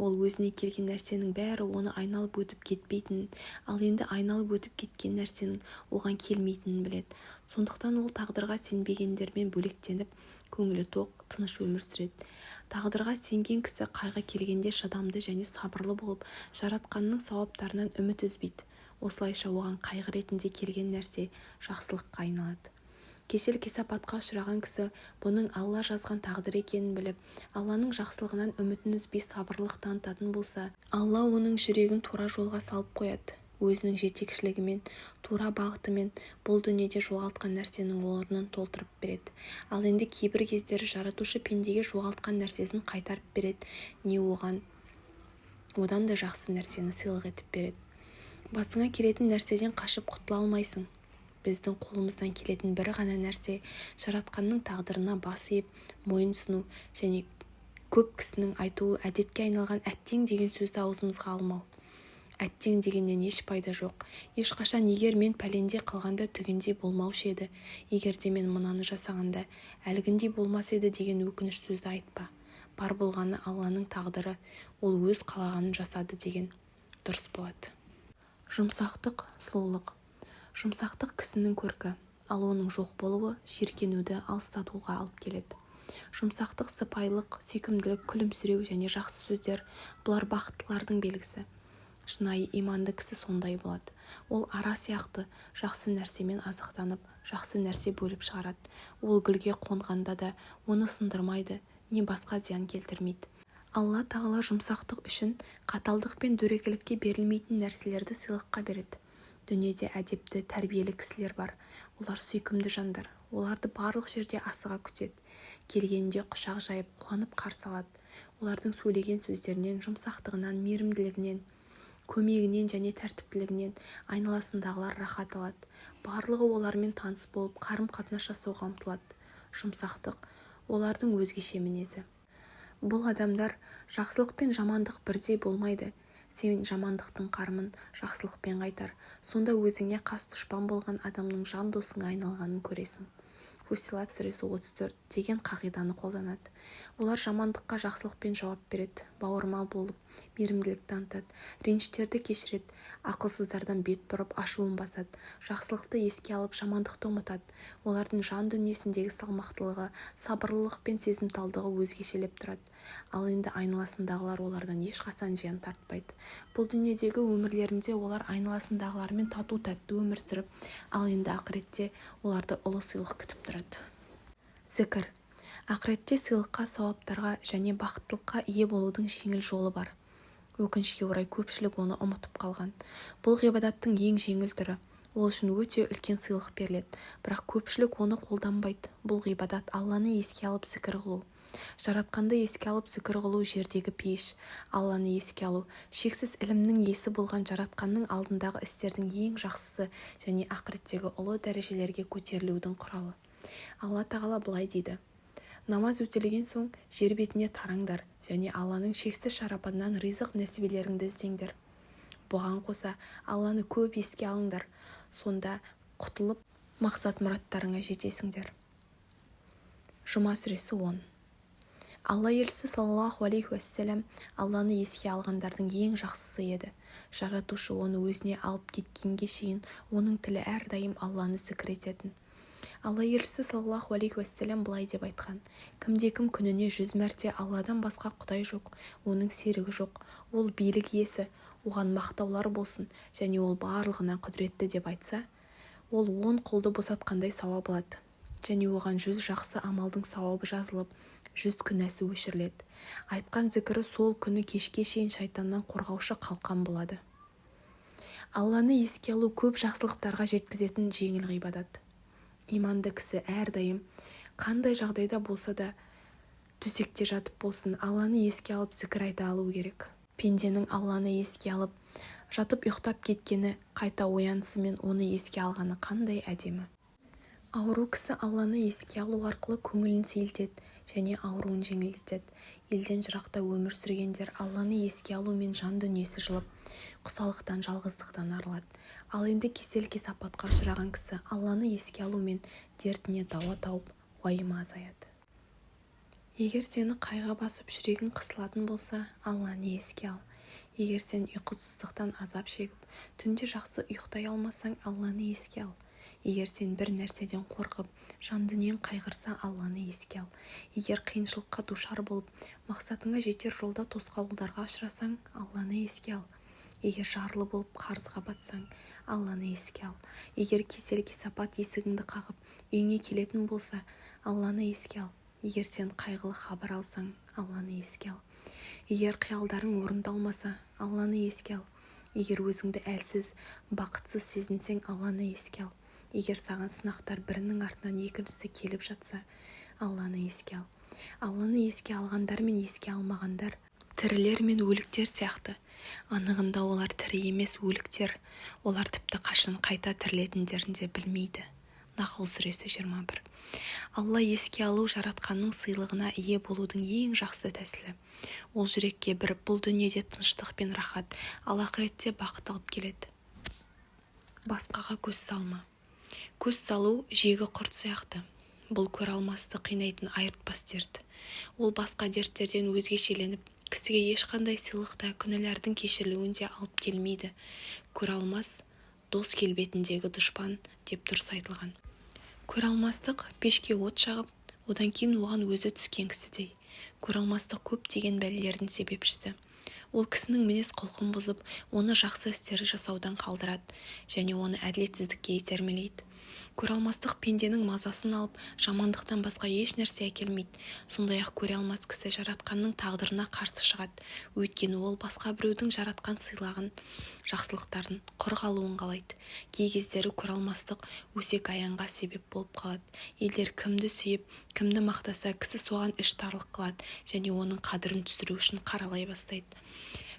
Ол өзіне келген нәрсенің бәрі оны айналып өтіп кетпейтінін, ал енді айналып өтіп кеткен нәрсенің оған келмейтінін біледі. Сондықтан ол тағдырға сенбегендермен бөлектеніп, көңілі тоқ, тыныш өмір сүреді. Тағдырға сенген кісі қайғы келгенде шыдамды және сабырлы болып, Жаратқанның сауаптарынан үміт үзбейді. Осылайша оған қайғы ретінде келген нәрсе жақсылыққа айналады. Кесел-кесапатқа ұшыраған кісі бұның Алла жазған тағдыр екенін біліп, Алланың жақсылығынан үмітін үзбей сабырлылық танытатын болса, Алла оның жүрегін тура жолға салып қояды. Өзінің жетекшілігімен, тура бағытымен бұл дүниеде жоғалтқан нәрсенің орнын толтырып береді. Ал енді кейбір кездері Жаратушы пендеге жоғалтқан нәрсесін қайтарып береді, не оған одан да жақсы нәрсені сыйлық етіп береді. Басыңа келетін нәрседен қашып құтыла алмайсың. Біздің қолымыздан келетін бір ғана нәрсе Жаратқанның тағдырына бас иіп, мойынсыну және көп кісінің айтуы әдетке айналған әттең деген сөзді аузымызға алмау. Әттең дегеннен еш пайда жоқ. Ешқашан егер мен пәлендей қылғанда түгендей болмаушы еді, егер де мен мынаны жасағанда әлгіндей болмас еді деген өкініш сөзді айтпа. Бар болғаны Алланың тағдыры, ол өз қалағанын жасады деген дұрыс болады. Жұмсақтық, сұлулық. Жұмсақтық кісінің көркі, ал оның жоқ болуы жиіркенуді, алыстатуға алып келеді. Жұмсақтық, сыпайылық, сүйкімділік, күлімсіреу және жақсы сөздер бұлар бақыттылардың белгісі. Шынайы иманды кісі сондай болады. Ол ара сияқты жақсы нәрсемен азықтанып, жақсы нәрсе бөліп шығарады. Ол гүлге қонғанда да оны сындырмайды, не басқа зиян келтірмейді. Алла Тағала жұмсақтық үшін қаталдық пен дөрекілікке берілмейтін нәрселерді сыйлыққа береді. Дүниеде әдепті, тәрбиелі кісілер бар. Олар сүйкімді жандар. Оларды барлық жерде асыға күтеді. Келгенінде құшақ жайып, қуанып қарсы алады. Олардың сөйлеген сөздерінен, жұмсақтығынан, мейірімділігінен, көмегінен және тәртіптілігінен айналасындағылар рахат алады. Барлығы олармен таныс болып, қарым-қатынас жасауға ұмтылады. Жұмсақтық олардың өзгеше мінезі. Бұл адамдар жақсылық пен жамандық бірдей болмайды. Сен жамандықтың қарымын жақсылықпен қайтар. Сонда өзіңе қас дұшпан болған адамның жан досыңа айналғанын көресің. Фуссилат сүресі 34 деген қағиданы қолданады. Олар жамандыққа жақсылықпен жауап береді. Бауырмал болып, мейірімділік танытады, реніштерді кешіреді, ақылсыздардан бет бұрып, ашуын басады, жақсылықты еске алып, жамандықты ұмытады. Олардың жан дүниесіндегі салмақтылығы, сабырлылық пен сезімталдығы өзгешелеп тұрады. Ал енді айналасындағылар олардан ешқашан зиян тартпайды. Бұл дүниедегі өмірлерінде олар айналасындағылармен тату-тәтті өмір сүріп, ал енді ақыретте оларды ұлы сыйлық күтіп тұрады. Зікір. Ақыретте сыйлыққа, сауаптарға және бақыттылыққа ие болудың жеңіл жолы бар. Өкінішке орай, көпшілік оны ұмытып қалған. Бұл ғибадаттың ең жеңіл түрі. Ол үшін өте үлкен сыйлық беріледі. Бірақ көпшілік оны қолданбайды. Бұл ғибадат Алланы еске алып зікір қылу. Жаратқанды еске алып зікір қылу жердегі пейіш. Алланы еске алу, шексіз ілімнің иесі болған Жаратқанның алдындағы істердің ең жақсысы және ақыреттегі ұлы дәрежелерге көтерілудің құралы. Алла Тағала былай дейді: Намаз өтелген соң жер бетіне тараңдар және Алланың шексіз шарапатынан ризық нәсібелеріңді іздеңдер. Бұған қоса Алланы көп еске алыңдар, сонда құтылып мақсат-мұраттарыңа жетесіңдер. Жұма сүресі 10. Алла елшісі саллаллаху алейхи уассалам Алланы еске алғандардың ең жақсысы еді. Жаратушы оны өзіне алып кеткенге шейін оның тілі әрдайым Алланы зікір ететін. Алла елшісі саллаллаху алейхи уассалам былай деп айтқан: Кімде-кім күніне 100 мәрте Алладан басқа құдай жоқ, оның серігі жоқ, ол билік иесі, оған мақтаулар болсын және ол барлығына құдіретті деп айтса, ол 10 құлды босатқандай сауап алады және оған 100 жақсы амалдың сауабы жазылып, 100 күнәсі өшіріледі. Айтқан зікірі сол күні кешке шейін шайтаннан қорғаушы қалқан болады. Алланы еске алу көп жақсылықтарға жеткізетін жеңіл ғибадат. Иманды кісі әрдайым қандай жағдайда болса да, төсекте жатып болсын, Алланы еске алып зікір айта алу керек. Пенденің Алланы еске алып жатып ұйықтап кеткені, қайта оянысымен оны еске алғаны қандай әдемі. Ауру кісі Алланы еске алу арқылы көңілін сейілтеді және ауруын жеңілдетеді. Елден жырақта өмір сүргендер Алланы еске алумен жан дүниесі жылып, құсалықтан, жалғыздықтан арылады. Ал енді кесел кесапатқа ұшыраған кісі Алланы еске алумен дертіне дауа тауып, уайымы азаяды. Егер сені қайғы басып, жүрегің қысылатын болса, Алланы еске ал. Егер сен ұйқысыздықтан азап шегіп, түнде жақсы ұйықтай алмасаң, Алланы еске ал. Егер сен бір нәрседен қорқып, жан дүниең қайғырса, Алланы еске ал. Егер қиыншылыққа душар болып, мақсатыңа жетер жолда тосқауылдарға ұшырасаң, Алланы еске ал. Егер жарлы болып қарызға батсаң, Алланы еске ал. Егер кесел кесапат есігіңді қағып, үйіңе келетін болса, Алланы еске ал. Егер сен қайғылы хабар алсаң, Алланы еске ал. Егер қиялдарың орындалмаса, Алланы еске ал. Егер өзіңді әлсіз, бақытсыз сезінсең, Алланы еске ал. Егер саған сынақтар бірінің артынан екіншісі келіп жатса, Алланы еске ал. Алланы еске алғандар мен еске алмағандар тірілер мен өліктер сияқты. Анығында олар тірі емес, өліктер. Олар тіпті қашан қайта тірілетіндерін де білмейді. Нахл сүресі 21. Алла еске алу жаратқанның сыйлығына ие болудың ең жақсы тәсілі. Ол жүрекке бір бұл дүниеде тыныштық пен рахат, ал ақыретте бақыт алып келеді. Басқаға көз салма. Көз салу жегі құрт сияқты. Бұл көре алмасты қинайтын айыртпас дерт. Ол басқа дерттерден өзгешеленіп, кісіге ешқандай сыйлық та, күнәлардың кешірілуін де алып келмейді. Көре алмас дос келбетіндегі дұшпан деп дұрыс айтылған. Көре алмастық пешке от жағып, одан кейін оған өзі түскен кісідей. Көре алмастық көптеген бәлелердің себепшісі. Ол кісінің мінез құлқын бұзып, оны жақсы істерді жасаудан қалдырады және оны әділетсіздікке итермелейді. Көре алмастық пенденің мазасын алып, жамандықтан басқа еш нәрсе әкелмейді. Сондай-ақ көре алмас кісі жаратқанның тағдырына қарсы шығады. Өйткені ол басқа біреудің жаратқан сыйлаған жақсылықтарын құр қалуын қалайды. Кей кездері көре алмастық өсек аяңға себеп болып қалады. Елдер кімді сүйіп, кімді мақтаса, кісі соған іштарлық қылады және оның қадірін түсіру үшін қаралай бастайды.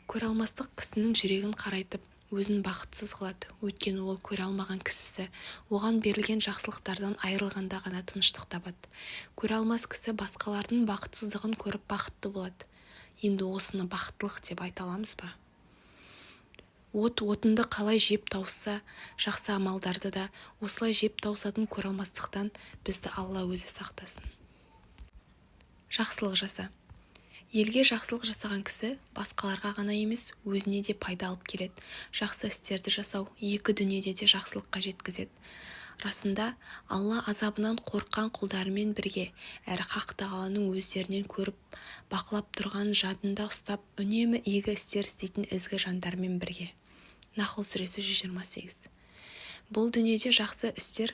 Көре алмастық кісінің жүрегін қарайтып, өзін бақытсыз қылады. Өйткені ол көре алмаған кісісі оған берілген жақсылықтардан айырылғанда ғана тыныштық табады. Көре алмас кісі басқалардың бақытсыздығын көріп бақытты болады. Енді осыны бақыттылық деп айта аламыз ба? От отынды қалай жеп тауысса, жақсы амалдарды да осылай жеп тауысатын көре алмастықтан бізді Алла өзі сақтасын. Жақсылық жаса. Елге жақсылық жасаған кісі басқаларға ғана емес, өзіне де пайда алып келеді. Жақсы істерді жасау екі дүниеде де жақсылыққа жеткізеді. Расында, Алла азабынан қорыққан құлдарымен бірге, әрі Хақ Тағаланың өздерінен көріп, бақылап тұрғанын жадында ұстап, үнемі игі істер істейтін ізгі жандармен бірге. Нахл сүресі 128. Бұл дүниеде жақсы істер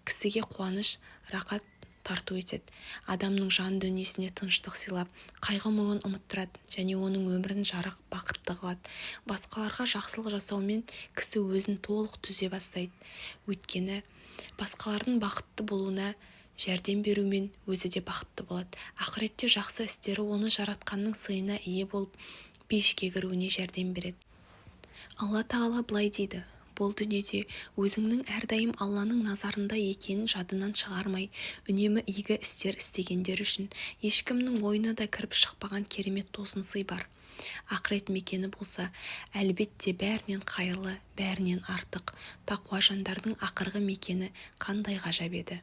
кісіге қуаныш, рақат тарту етеді. Адамның жан дүниесіне тыныштық сыйлап, қайғы-мұңын ұмыттырады және оның өмірін жарық, бақытты қылады. Басқаларға жақсылық жасаумен кісі өзін толық түзе бастайды. Өйткені басқалардың бақытты болуына жәрдем берумен өзі де бақытты болады. Ақыретте жақсы істері оны Жаратқанның сыйына ие болып, пейішке кіруіне жәрдем береді. Алла Тағала былай дейді: Бұл дүниеде өзіңнің әрдайым Алланың назарында екенін жадынан шығармай, үнемі игі істер істегендер үшін ешкімнің ойына да кіріп шықпаған керемет тосын сый бар. Ақырет мекені болса, әлбетте бәрінен қайырлы, бәрінен артық. Тақуа жандардың ақырғы мекені қандай ғажап еді.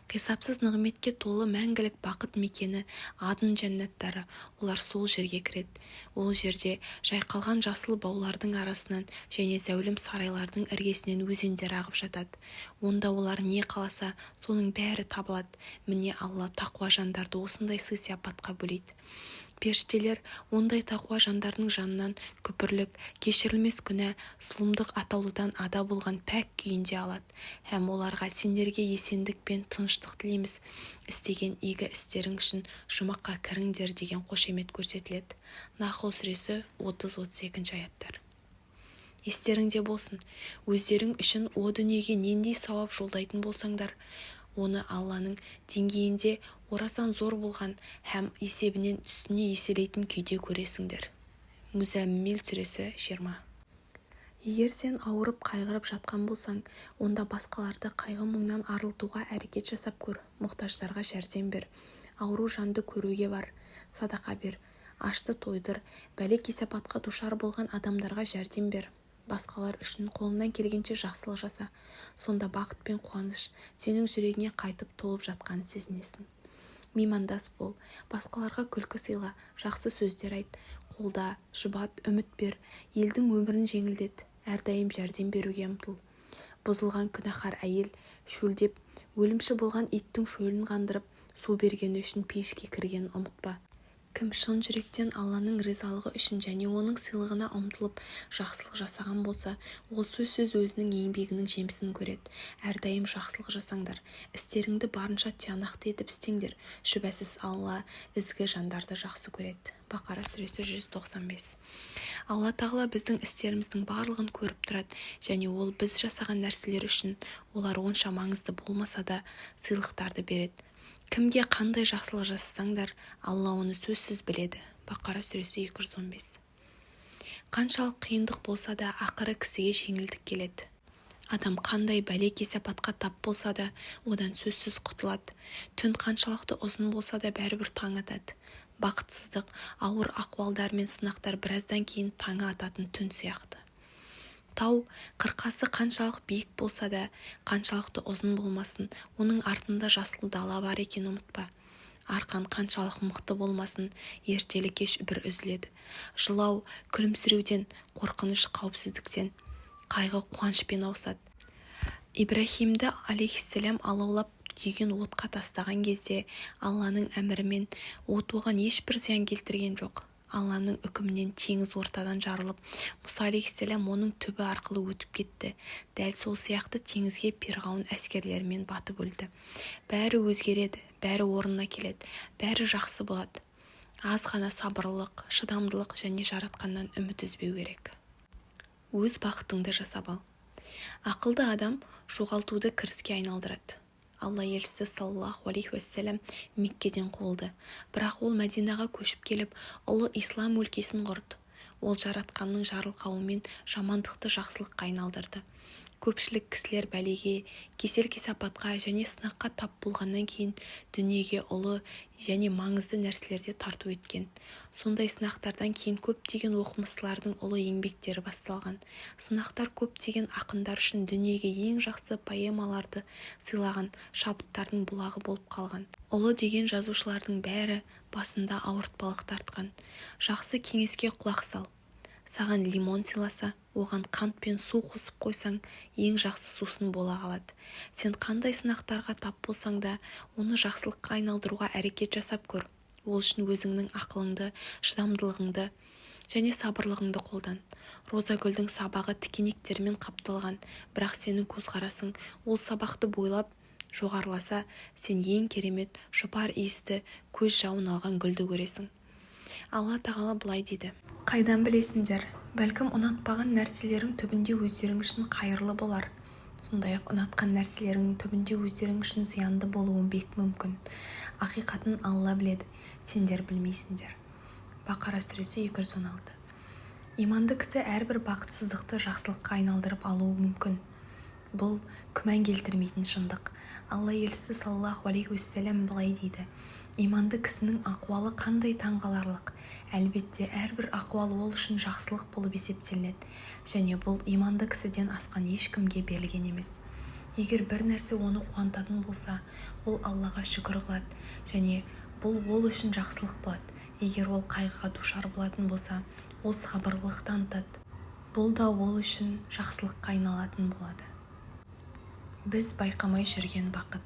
Қисапсыз нығметке толы мәңгілік бақыт мекені Адн жәннаттары, олар сол жерге кіреді. Ол жерде жайқалған жасыл баулардың арасынан және зәулім сарайлардың іргесінен өзендер ағып жатады. Онда олар не қаласа, соның бәрі табылады. Міне, Алла тақуа жандарды осындай сый-сияпатқа бөлейді. Періштелер ондай тақуа жандардың жанынан күпірлік, кешірілмес күнә, зұлымдық атаулыдан ада болған пәк күйінде алады һәм оларға: «Сендерге есендік пен тыныштық тілейміз, істеген игі істерің үшін жұмаққа кіріңдер», деген қошемет көрсетіледі. Нахл сүресі 30-32 аяттар. Естеріңде болсын, өздерің үшін о дүниеге нендей сауап жолдайтын болсаңдар, оны Алланың деңгейінде орасан зор болған һәм есебінен үстіне еселейтін күйде көресіңдер. Мүзәммил сүресі 20. Егер сен ауырып, қайғырып жатқан болсаң, онда басқаларды қайғы-мұңнан арылтуға әрекет жасап көр, мұқтаждарға жәрдем бер, ауру жанды көруге бар, садақа бер, ашты тойдыр, бәле-кесапатқа душар болған адамдарға жәрдем бер. Басқалар үшін қолыңнан келгенше жақсылық жаса. Сонда бақыт пен қуаныш сенің жүрегіңе қайтып толып жатқанын сезінесің. Меймандас бол, басқаларға күлкі сыйла, жақсы сөздер айт, қолда, жұбат, үміт бер, елдің өмірін жеңілдет, әрдайым жәрдем беруге ұмтыл. Бұзылған күнәһар әйел шөлдеп, өлімші болған иттің шөлін қандырып, су бергені үшін пейішке кіргенін ұмытпа. Кім шын жүректен Алланың ризалығы үшін және оның сыйлығына ұмтылып жақсылық жасаған болса, ол сөзсіз өзінің еңбегінің жемісін көреді. Әрдайым жақсылық жасаңдар, істеріңді барынша тиянақты етіп істеңдер. Шүбәсіз, Алла ізгі жандарды жақсы көреді. Бақара сүресі 195. Алла Тағала біздің істеріміздің барлығын көріп тұрады және ол біз жасаған нәрселер үшін, олар онша маңызды болмаса да, сыйлықтарды береді. Кімге қандай жақсылық жасасаңдар, Алла оны сөзсіз біледі. Бақара сүресі 215. Қаншалық қиындық болса да, ақыры кісіге жеңілдік келеді. Адам қандай бәле-кесапатқа тап болса да, одан сөзсіз құтылады. Түн қаншалықты ұзын болса да, бәрібір таң атады. Бақытсыздық, ауыр ахуалдар мен сынақтар біраздан кейін таңы ататын түн сияқты. Тау қырқасы қаншалық биік болса да, қаншалықты ұзын болмасын, оның артында жасыл дала бар екенін ұмытпа. Арқан қаншалық мықты болмасын, ертелі-кеш бір үзіледі. Жылау күлімсіреуден, қорқыныш қауіпсіздіктен, қайғы қуанышпен ауысады. Ибраһимді алейхиссалам алаулап күйген отқа тастаған кезде, Алланың әмірімен от оған ешбір зиян келтірген жоқ. Алланың үкімінен теңіз ортадан жарылып, Мұса алейхиссалам оның түбі арқылы өтіп кетті. Дәл сол сияқты теңізге Перғауын әскерлерімен батып өлді. Бәрі өзгереді, бәрі орнына келеді, бәрі жақсы болады. Аз ғана сабырлылық, шыдамдылық және Жаратқаннан үміт үзбеу керек. Өз бақытыңды жасап ал. Ақылды адам жоғалтуды кіріске айналдырады. Алла елшісі саллаллаху алейхи уассалам Меккеден қуылды. Бірақ ол Мәдинаға көшіп келіп, ұлы ислам өлкесін құрды. Ол Жаратқанның жарылқауымен жамандықты жақсылыққа айналдырды. Көпшілік кісілер бәлеге, кесел-кесапатқа және сынаққа тап болғаннан кейін дүниеге ұлы және маңызды нәрселерді тарту еткен. Сондай сынақтардан кейін көптеген оқымыстылардың ұлы еңбектері басталған. Сынақтар көптеген ақындар үшін дүниеге ең жақсы поэмаларды сыйлаған шабыттардың бұлағы болып қалған. Ұлы деген жазушылардың бәрі басында ауыртпалық тартқан. Жақсы кеңеске құлақ сал. Саған лимон сыйласа, оған қант пен су қосып қойсаң, ең жақсы сусын бола қалады. Сен қандай сынақтарға тап болсаң да, оны жақсылыққа айналдыруға әрекет жасап көр. Ол үшін өзіңнің ақылыңды, шыдамдылығыңды және сабырлығыңды қолдан. Роза гүлдің сабағы тікенектермен қапталған, бірақ сенің көзқарасың ол сабақты бойлап жоғарыласа, сен ең керемет, жұпар иісті, көз жауын алған гүлді көресің. Алла тағала былай дейді: Қайдан білесіңдер, бәлкім, ұнатпаған нәрселерің түбінде өздерің үшін қайырлы болар. Сондай-ақ ұнатқан нәрселеріңнің түбінде өздерің үшін зиянды болуы бек мүмкін. Ақиқатын Алла біледі, сендер білмейсіңдер. Бақара сүресі 216. Иманды кісі әрбір бақытсыздықты жақсылыққа айналдырып алуы мүмкін. Бұл күмән келтірмейтін шындық. Алла елшісі саллаллаху алейхи уассалам былай дейді: Иманды кісінің ахуалы қандай таңғаларлық! Әлбетте, әрбір ахуал ол үшін жақсылық болып есептелінеді және бұл иманды кісіден асқан ешкімге берілген емес. Егер бір нәрсе оны қуантатын болса, ол Аллаға шүкір қылады және бұл ол үшін жақсылық болады. Егер ол қайғыға душар болатын болса, ол сабырлылық танытады. Бұл да ол үшін жақсылыққа айналатын болады. Біз байқамай жүрген бақыт.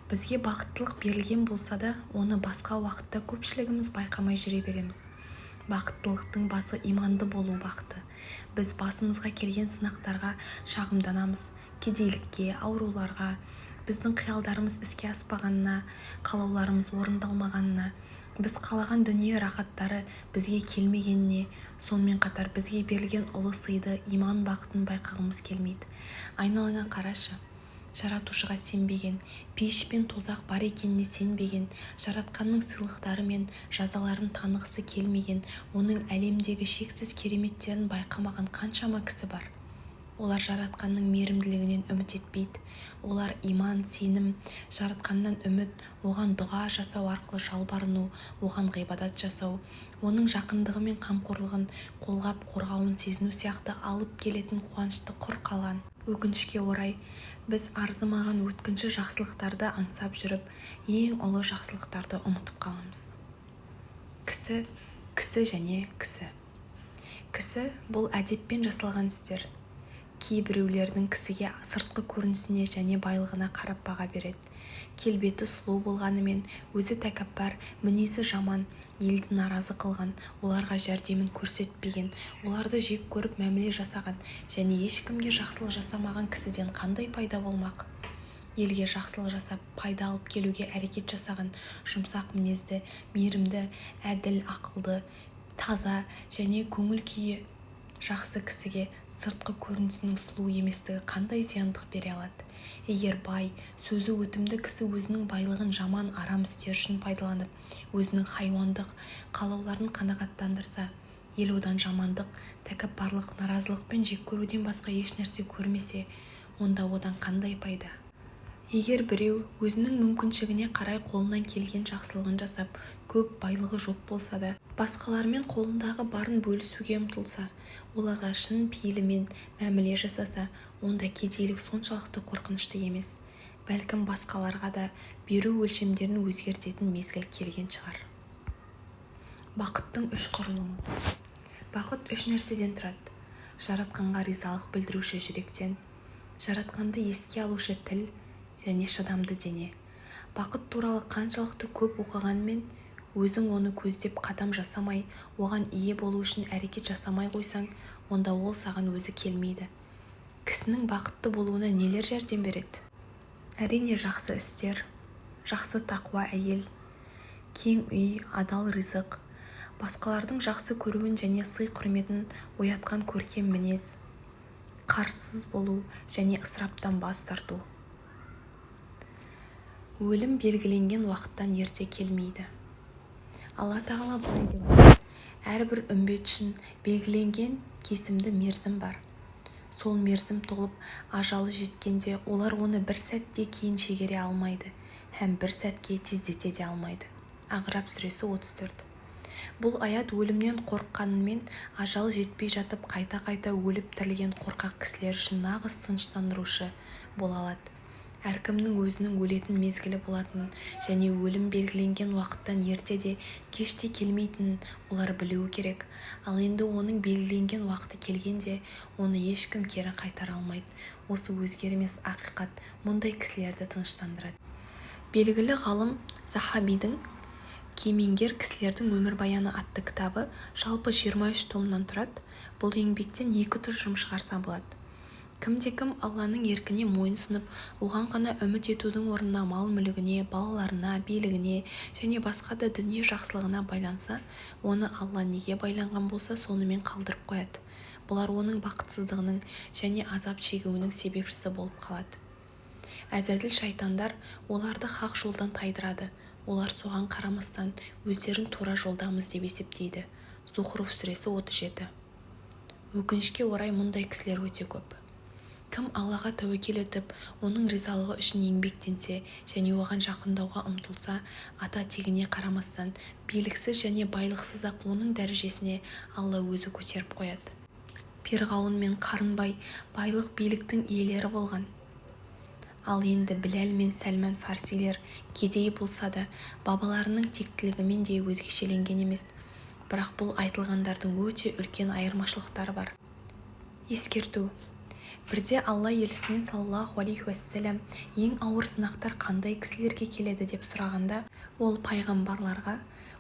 Бізге бақыттылық берілген болса да, оны басқа уақытта көпшілігіміз байқамай жүре береміз. Бақыттылықтың басы иманды болу бақыты. Біз басымызға келген сынақтарға шағымданамыз, кедейлікке, ауруларға, біздің қиялдарымыз іске аспағанына, қалауларымыз орындалмағанына, біз қалаған дүние рахаттары бізге келмегеніне, сонымен қатар бізге берілген ұлы сыйды иман бақытын байқағымыз келмейді. Айналаңа қарашы. Жаратушыға сенбеген, пейіш пен тозақ бар екеніне сенбеген, Жаратқанның сыйлықтары мен жазаларын танығысы келмеген, оның әлемдегі шексіз кереметтерін байқамаған қаншама кісі бар. Олар Жаратқанның мейірімділігінен үміт етпейді. Олар иман, сенім, Жаратқаннан үміт, оған дұға жасау арқылы жалбарыну, оған ғибадат жасау, оның жақындығы мен қамқорлығын, қолғап қорғауын сезіну сияқты алып келетін қуанышты құр қалған. Өкінішке орай, біз арзымаған өткінші жақсылықтарды аңсап жүріп, ең ұлы жақсылықтарды ұмытып қаламыз. Кісі, кісі және кісі. Кісі бұл әдеппен жасалған істер. Кейбіреулердің кісіге сыртқы көрінісіне және байлығына қарап баға береді. Келбеті сұлу болғанымен, өзі тәкаппар, мінезі жаман, елді наразы қылған, оларға жәрдемін көрсетпеген, оларды жек көріп мәміле жасаған және ешкімге жақсылық жасамаған кісіден қандай пайда болмақ? Елге жақсылық жасап, пайда алып келуге әрекет жасаған жұмсақ мінезді, мейірімді, әділ, ақылды, таза және көңіл күйі жақсы кісіге сыртқы көрінісінің сұлу еместігі қандай зияндық бере алады? Егер бай, сөзі өтімді кісі өзінің байлығын жаман арам істер үшін пайдаланып, өзінің хайуандық қалауларын қанағаттандырса, ел одан жамандық, тәкаппарлық, наразылық пен жек көруден басқа еш нәрсе көрмесе, онда одан қандай пайда? Егер біреу өзінің мүмкіншілігіне қарай қолынан келген жақсылығын жасап, көп байлығы жоқ болса да, басқалармен қолындағы барын бөлісуге ұмтылса, оларға шын пейілімен мәміле жасаса, онда кедейлік соншалықты қорқынышты емес. Бәлкім, басқаларға да беру өлшемдерін өзгертетін мезгіл келген шығар. Бақыттың үш құрылымы. Бақыт үш нәрседен тұрады: Жаратқанға ризалық білдіруші жүректен, Жаратқанды еске алушы тіл және шыдамды дене. Бақыт туралы қаншалықты көп оқығанмен, өзің оны көздеп қадам жасамай, оған ие болу үшін әрекет жасамай қойсаң, онда ол саған өзі келмейді. Кісінің бақытты болуына нелер жәрдем береді? Әрине, жақсы істер, жақсы тақуа әйел, кең үй, адал ризық, басқалардың жақсы көруін және сый-құрметін оятқан көркем мінез, қарызсыз болу және ысыраптан бас тарту. Өлім белгіленген уақыттан ерте келмейді. Алла тағала былай деп айтады: Әрбір үмбет үшін белгіленген кесімді мерзім бар. Сол мерзім толып, ажалы жеткенде олар оны бір сәтке кейін шегере алмайды һәм бір сәтке тездете де алмайды. Ағрап сүресі 34. Бұл аят өлімнен қорыққанымен, ажал жетпей жатып қайта-қайта өліп тірілген қорқақ кісілер үшін нағыз тыныштандырушы бола алады. Әркімнің өзінің өлетін мезгілі болатынын және өлім белгіленген уақыттан ерте де, кеш те келмейтінін олар білуі керек. Ал енді оның белгіленген уақыты келгенде, оны ешкім кері қайтара алмайды. Осы өзгермес ақиқат мұндай кісілерді тыныштандырады. Белгілі ғалым Захабидің Кемеңгер кісілердің өмірбаяны атты кітабы жалпы 23 томнан тұрады. Бұл еңбектен екі тұжырым шығарса болады. Кімде-кім Алланың еркіне мойынсұнып, оған ғана үміт етудің орнына мал-мүлігіне, балаларына, билігіне және басқа да дүние жақсылығына байланса, оны Алла неге байланған болса сонымен қалдырып қояды. Бұлар оның бақытсыздығының және азап шегуінің себепшісі болып қалады. Әзәзіл шайтандар оларды хақ жолдан тайдырады. Олар соған қарамастан өздерін тура жолдамыз деп есептейді. Зухруф сүресі 37. Өкінішке орай мұндай кісілер өте көп. Кім Аллаға тәуекел етіп, оның ризалығы үшін еңбектенсе және оған жақындауға ұмтылса, ата-тегіне қарамастан, биліксіз және байлықсыз-ақ оның дәрежесіне Алла өзі көтеріп қояды. Перғауын мен Қарынбай байлық биліктің иелері болған. Ал енді Біләл мен Сәлман Фарсилер кедей болса да, бабаларының тектілігімен де өзгешеленген емес. Бірақ бұл айтылғандардың өте үлкен айырмашылықтары бар. Ескерту. Бірде Алла елшісінен саллаллаху алейхи уәссәлам ең ауыр сынақтар қандай кісілерге келеді деп сұрағанда, ол пайғамбарларға,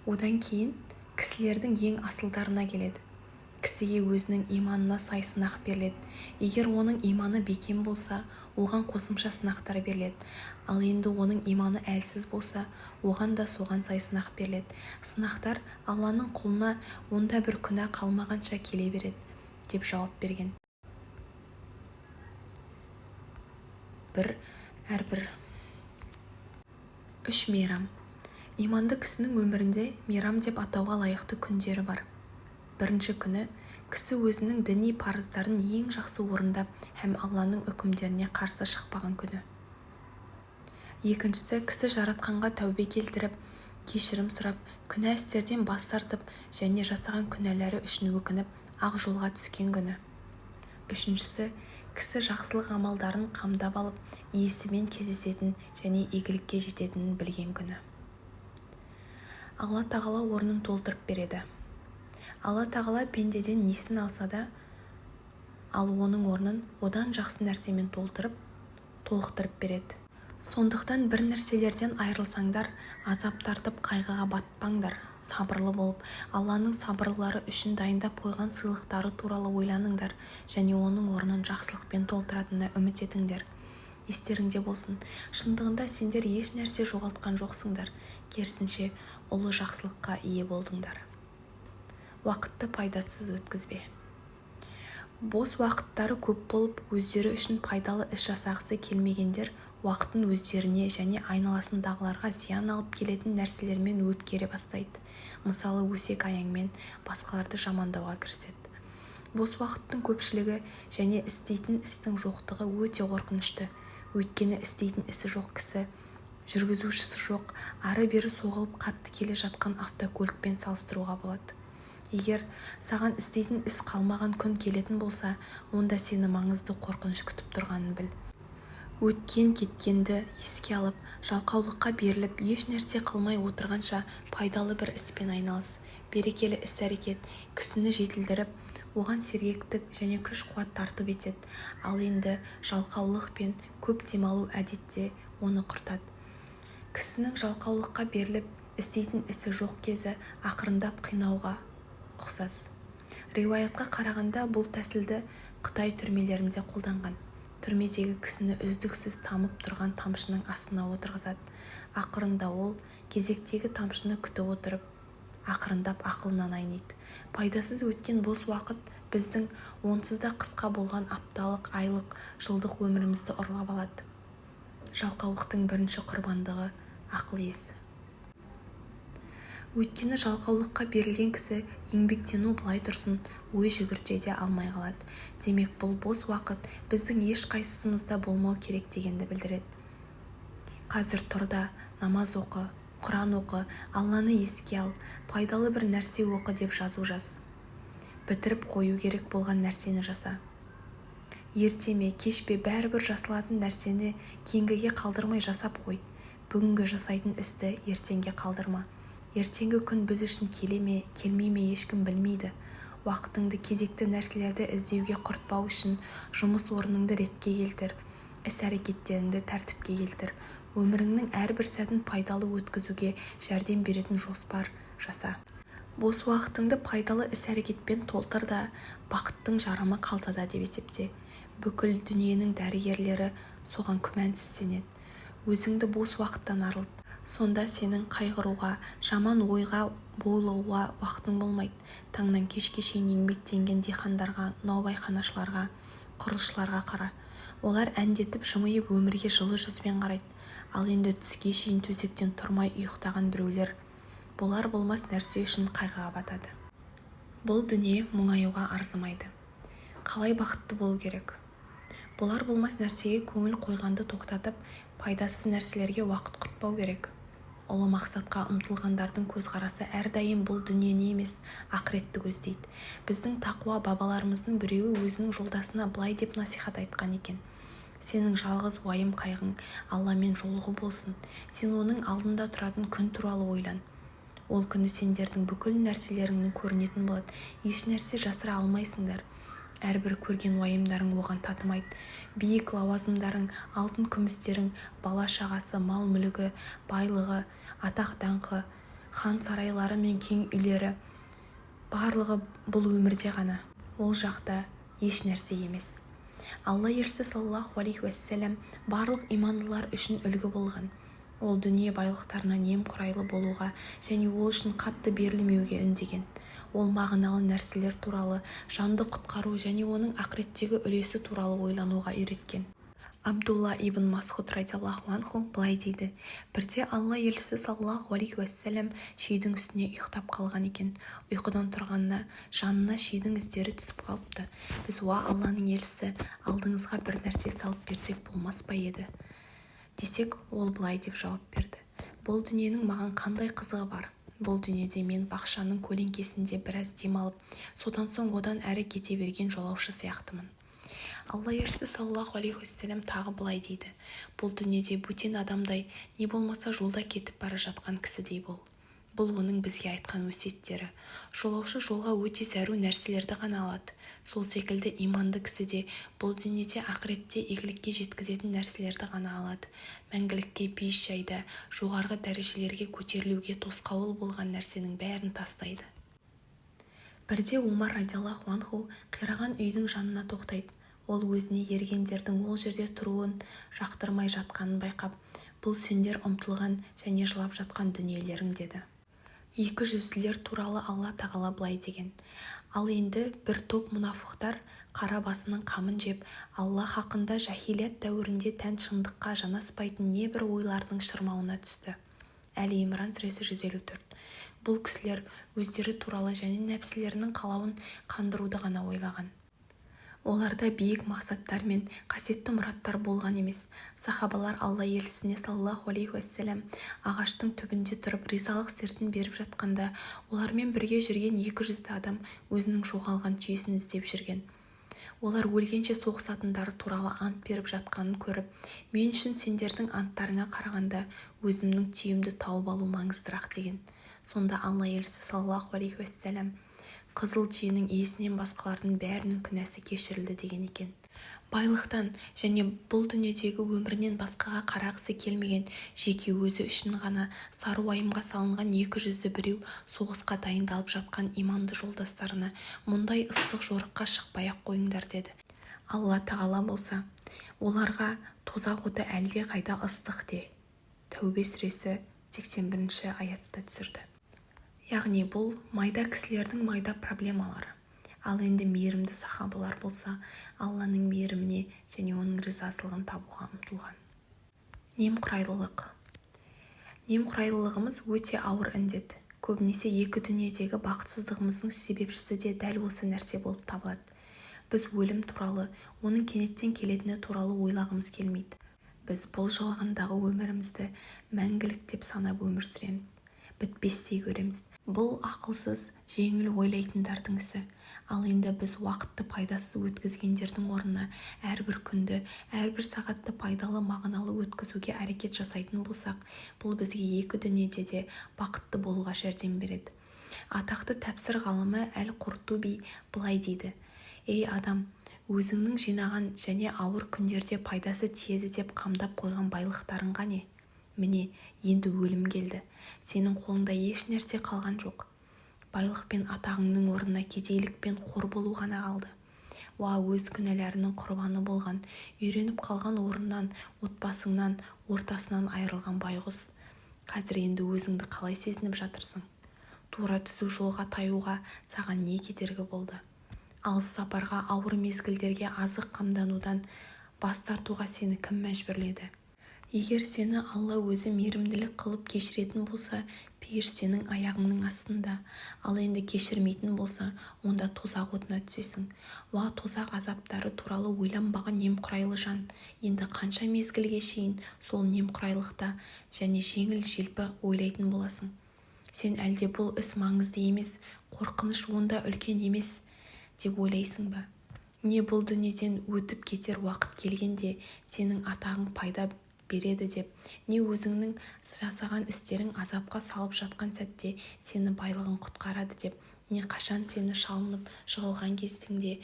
одан кейін кісілердің ең асылдарына келеді. Кісіге өзінің иманына сай сынақ беріледі. Егер оның иманы бекем болса, оған қосымша сынақтар беріледі. Ал енді оның иманы әлсіз болса, оған да соған сай сынақ беріледі. Сынақтар Алланың құлына онда бір күнә қалмағанша келе береді, деп жауап берген. Бір әрбір үш мейрам. Иманды кісінің өмірінде мейрам деп атауға лайықты күндері бар. Бірінші күні кісі өзінің діни парыздарын ең жақсы орындап һәм Алланың үкімдеріне қарсы шықпаған күні. Екіншісі кісі жаратқанға тәубе келтіріп, кешірім сұрап, күнә істерден бас тартып және жасаған күнәлары үшін өкініп, ақ жолға түскен күні. Үшіншісі кісі жақсылық амалдарын қамдап алып, иесімен кездесетін және игілікке жететінін білген күні. Алла тағала орнын толтырып береді. Алла тағала пендеден несін алса да, ал оның орнын одан жақсы нәрсемен толтырып, толықтырып береді. Сондықтан бір нәрселерден айырылсаңдар, азап тартып қайғыға батпаңдар, сабырлы болып, Алланың сабырлылары үшін дайындап қойған сыйлықтары туралы ойланыңдар және оның орнын жақсылықпен толтыратынына үміт етіңдер. Естеріңде болсын, шындығында сендер еш нәрсе жоғалтқан жоқсыңдар, керісінше ұлы жақсылыққа ие болдыңдар. Уақытты пайдасыз өткізбе. Бос уақыттары көп болып, өздері үшін пайдалы іс жасағысы келмегендер уақытын өздеріне және айналасындағыларға зиян алып келетін нәрселермен өткере бастайды. Мысалы, өсек аяңмен басқаларды жамандауға кіріседі. Бос уақыттың көпшілігі және істейтін істің жоқтығы өте қорқынышты. Өйткені істейтін ісі жоқ кісі, жүргізушісі жоқ, ары-бері соғылып қатты келе жатқан автокөлікпен салыстыруға болады. Егер саған істейтін іс қалмаған күн келетін болса, онда сені маңызды қорқыныш күтіп тұрғанын біл. Өткен-кеткенді еске алып, жалқаулыққа беріліп, еш нәрсе қылмай отырғанша пайдалы бір іспен айналыс. Берекелі іс-әрекет кісіні жетілдіріп, оған сергектік және күш-қуат тарту етеді. Ал енді жалқаулық пен көп демалу әдетте оны құртады. Кісінің жалқаулыққа беріліп, істейтін ісі жоқ кезі ақырындап қинауға ұқсас. Риуаятқа қарағанда бұл тәсілді Қытай түрмелерінде қолданған. Түрмедегі кісіні үздіксіз тамып тұрған тамшының астына отырғызады. Ақырында ол кезектегі тамшыны күтіп отырып, ақырындап ақылынан айниды. Пайдасыз өткен бос уақыт біздің онсыз да қысқа болған апталық, айлық, жылдық өмірімізді ұрлап алады. Жалқаулықтың бірінші құрбандығы ақыл есі. Өйткені жалқаулыққа берілген кісі еңбектену былай тұрсын, ой жүгірте де алмай қалады. Демек, бұл бос уақыт біздің ешқайсымызда болмау керек дегенді білдіреді. Қазір тұр да, намаз оқы, Құран оқы, Алланы еске ал, пайдалы бір нәрсе оқы деп жазу жаз. Бітіріп қою керек болған нәрсені жаса. Ерте ме, кеш пе бәрібір жасалатын нәрсені кейінгіге қалдырмай жасап қой. Бүгінгі жасайтын істі ертеңге қалдырма. Ертеңгі күн біз үшін келе ме, келмей ме ешкім білмейді. Уақытыңды кезекті нәрселерді іздеуге құртпау үшін жұмыс орныңды ретке келтір, іс-әрекеттеріңді тәртіпке келтір. Өміріңнің әрбір сәтін пайдалы өткізуге жәрдем беретін жоспар жаса. Бос уақытыңды пайдалы іс-әрекетпен толтыр да, бақыттың жарымы қалтада деп есепте. Бүкіл дүниенің дәрігерлері соған күмәнсіз сенеді. Өзіңді бос уақыттан арылт. Сонда сенің қайғыруға, жаман ойға булығуға уақытың болмайды. Таңнан кешке шейін еңбектенген диқандарға, наубайханашыларға, құрылысшыларға қара. Олар әндетіп жымиып өмірге жылы жүзбен қарайды. Ал енді түске шейін төсектен тұрмай ұйықтаған біреулер болар-болмас нәрсе үшін қайғыға батады. Бұл дүние мұңаюға арзымайды. Қалай бақытты болу керек? Болар-болмас нәрсеге көңіл қойғанды тоқтатып, пайдасыз нәрселерге уақыт құртпау керек. Ұлы мақсатқа ұмтылғандардың көзқарасы әрдайым бұл дүниені емес, ақыретті көздейді. Біздің тақуа бабаларымыздың біреуі өзінің жолдасына былай деп насихат айтқан екен: Сенің жалғыз уайым-қайғың Алламен жолығу болсын. Сен оның алдында тұратын күн туралы ойлан. Ол күні сендердің бүкіл нәрселерің көрінетін болады, еш нәрсе жасыра алмайсыңдар. Әрбір көрген уайымдарың оған татымайды. Биік лауазымдарың, алтын-күмістерің, бала-шағасы, мал-мүлігі, байлығы, атақ-даңқы, хан сарайлары мен кең үйлері барлығы бұл өмірде ғана. Ол жақта еш нәрсе емес. Алла елшісі саллаллаху алейхи уассалам барлық имандылар үшін үлгі болған. Ол дүние байлықтарына немқұрайлы болуға және ол үшін қатты берілмеуге үндеген. Ол мағыналы нәрселер туралы, жанды құтқару және оның ақыреттегі үлесі туралы ойлануға үйреткен. Абдулла ибн Масғуд радиаллаху анху былай дейді: Бірде Алла елшісі саллаллаху алейхи уассалам шидің үстіне ұйықтап қалған екен. Ұйқыдан тұрғанына жанына шидің іздері түсіп қалыпты. Біз: "Уа Алланың елшісі, алдыңызға бір нәрсе салып берсек болмас па еді?" десек, ол былай деп жауап берді: "Бұл дүниенің маған қандай қызығы бар? Бұл дүниеде мен бақшаның көлеңкесінде біраз демалып, содан соң одан әрі кете берген жолаушы сияқтымын". Алла елшісі саллаллаху алейхи уассалам тағы былай дейді: Бұл дүниеде бөтен адамдай, не болмаса жолда кетіп бара жатқан кісідей бол. Бұл оның бізге айтқан өсиеттері. Жолаушы жолға өте зәру нәрселерді ғана алады. Сол секілді иманды кісі де бұл дүниеде ақыретте игілікке жеткізетін нәрселерді ғана алады. Мәңгілікке бейіш жайда жоғарғы дәрежелерге көтерілуге тосқауыл болған нәрсенің бәрін тастайды. Бірде Омар радиаллаху анху қираған үйдің жанына тоқтайды. Ол өзіне ергендердің ол жерде тұруын жақтырмай жатқанын байқап, "Бұл сендер ұмтылған және жылап жатқан дүниелерің", деді. Екі жүзділер туралы Алла тағала былай деген: Ал енді бір топ мұнафықтар қара басының қамын жеп, Алла хақында жаһилият дәуіріне тән шындыққа жанаспайтын небір ойлардың шырмауына түсті. Әли Имран сүресі 154. Бұл кісілер өздері туралы және нәпсілерінің қалауын қандыруды ғана ойлаған. Оларда биік мақсаттар мен қасиетті мұраттар болған емес. Сахабалар Алла елшісіне саллаллаху алейхи уассалам ағаштың түбінде тұрып ризалық сертін беріп жатқанда, олармен бірге жүрген екі жүзді адам өзінің жоғалған түйесін іздеп жүрген. Олар өлгенше соғысатындары туралы ант беріп жатқанын көріп, "Мен үшін сендердің анттарыңа қарағанда өзімнің түйемді тауып алу маңыздырақ", деген. Сонда Алла елшісі саллаллаху алейхи уассалам: "Қызыл түйенің иесінен басқалардың бәрінің күнәсі кешірілді", деген екен. Байлықтан және бұл дүниедегі өмірінен басқаға қарағысы келмеген, жеке өзі үшін ғана сары уайымға салынған екі жүзді біреу соғысқа дайындалып жатқан иманды жолдастарына: "Мұндай ыстық жорыққа шықпай-ақ қойыңдар", деді. Алла тағала болса оларға: "Тозақ оты әлде қайда ыстық", де Тәубе сүресі 81 аятты түсірді. Яғни бұл майда кісілердің майда проблемалары. Ал енді мейірімді сахабалар болса, Алланың мейіріміне және оның ризашылығын табуға ұмтылған. Немқұрайлылық. Немқұрайлылығымыз өте ауыр індет. Көбінесе екі дүниедегі бақытсыздығымыздың себепшісі де дәл осы нәрсе болып табылады. Біз өлім туралы, оның кенеттен келетіні туралы ойлағымыз келмейді. Біз бұл жалғандағы өмірімізді мәңгілік деп санап өмір сүреміз, бітпестей көреміз. Бұл ақылсыз, жеңіл ойлайтындардың ісі. Ал енді біз уақытты пайдасыз өткізгендердің орнына әрбір күнді, әрбір сағатты пайдалы, мағыналы өткізуге әрекет жасайтын болсақ, бұл бізге екі дүниеде де бақытты болуға жәрдем береді. Атақты тәпсір ғалымы Әл-Қуртуби былай дейді: Ей адам, өзіңнің жинаған және ауыр күндерде пайдасы тиеді деп қамдап қойған байлықтарың қане? Міне, енді өлім келді. Сенің қолыңда еш нәрсе қалған жоқ. Байлық пен атағыңның орнына кедейлік пен қор болу ғана қалды. Уа, өз күнәларының құрбаны болған, үйреніп қалған орнынан, отбасыңнан, ортасынан айырылған байғұс! Қазір енді өзіңді қалай сезініп жатырсың? Тура түзу жолға таюға саған не кедергі болды? Алыс сапарға, ауыр мезгілдерге азық қамданудан бас тартуға сені кім мәжбүрледі? Егер сені Алла Өзі мейірімділік қылып кешіретін болса, пейіш сенің аяғыңның астында. Ал енді кешірмейтін болса, онда тозақ отына түсесің. Уа, тозақ азаптары туралы ойланбаған немқұрайлы жан! Енді қанша мезгілге шейін сол немқұрайлықта және жеңіл-желпі ойлайтын боласың? Сен әлде бұл іс маңызды емес, қорқыныш онда үлкен емес деп ойлайсың ба? Не бұл дүниеден өтіп кетер уақыт келгенде сенің атағың пайда береді деп, не өзіңнің жасаған істерің азапқа салып жатқан сәтте сені байлығың құтқарады деп, не қашан сені шалынып жығылған кезіңде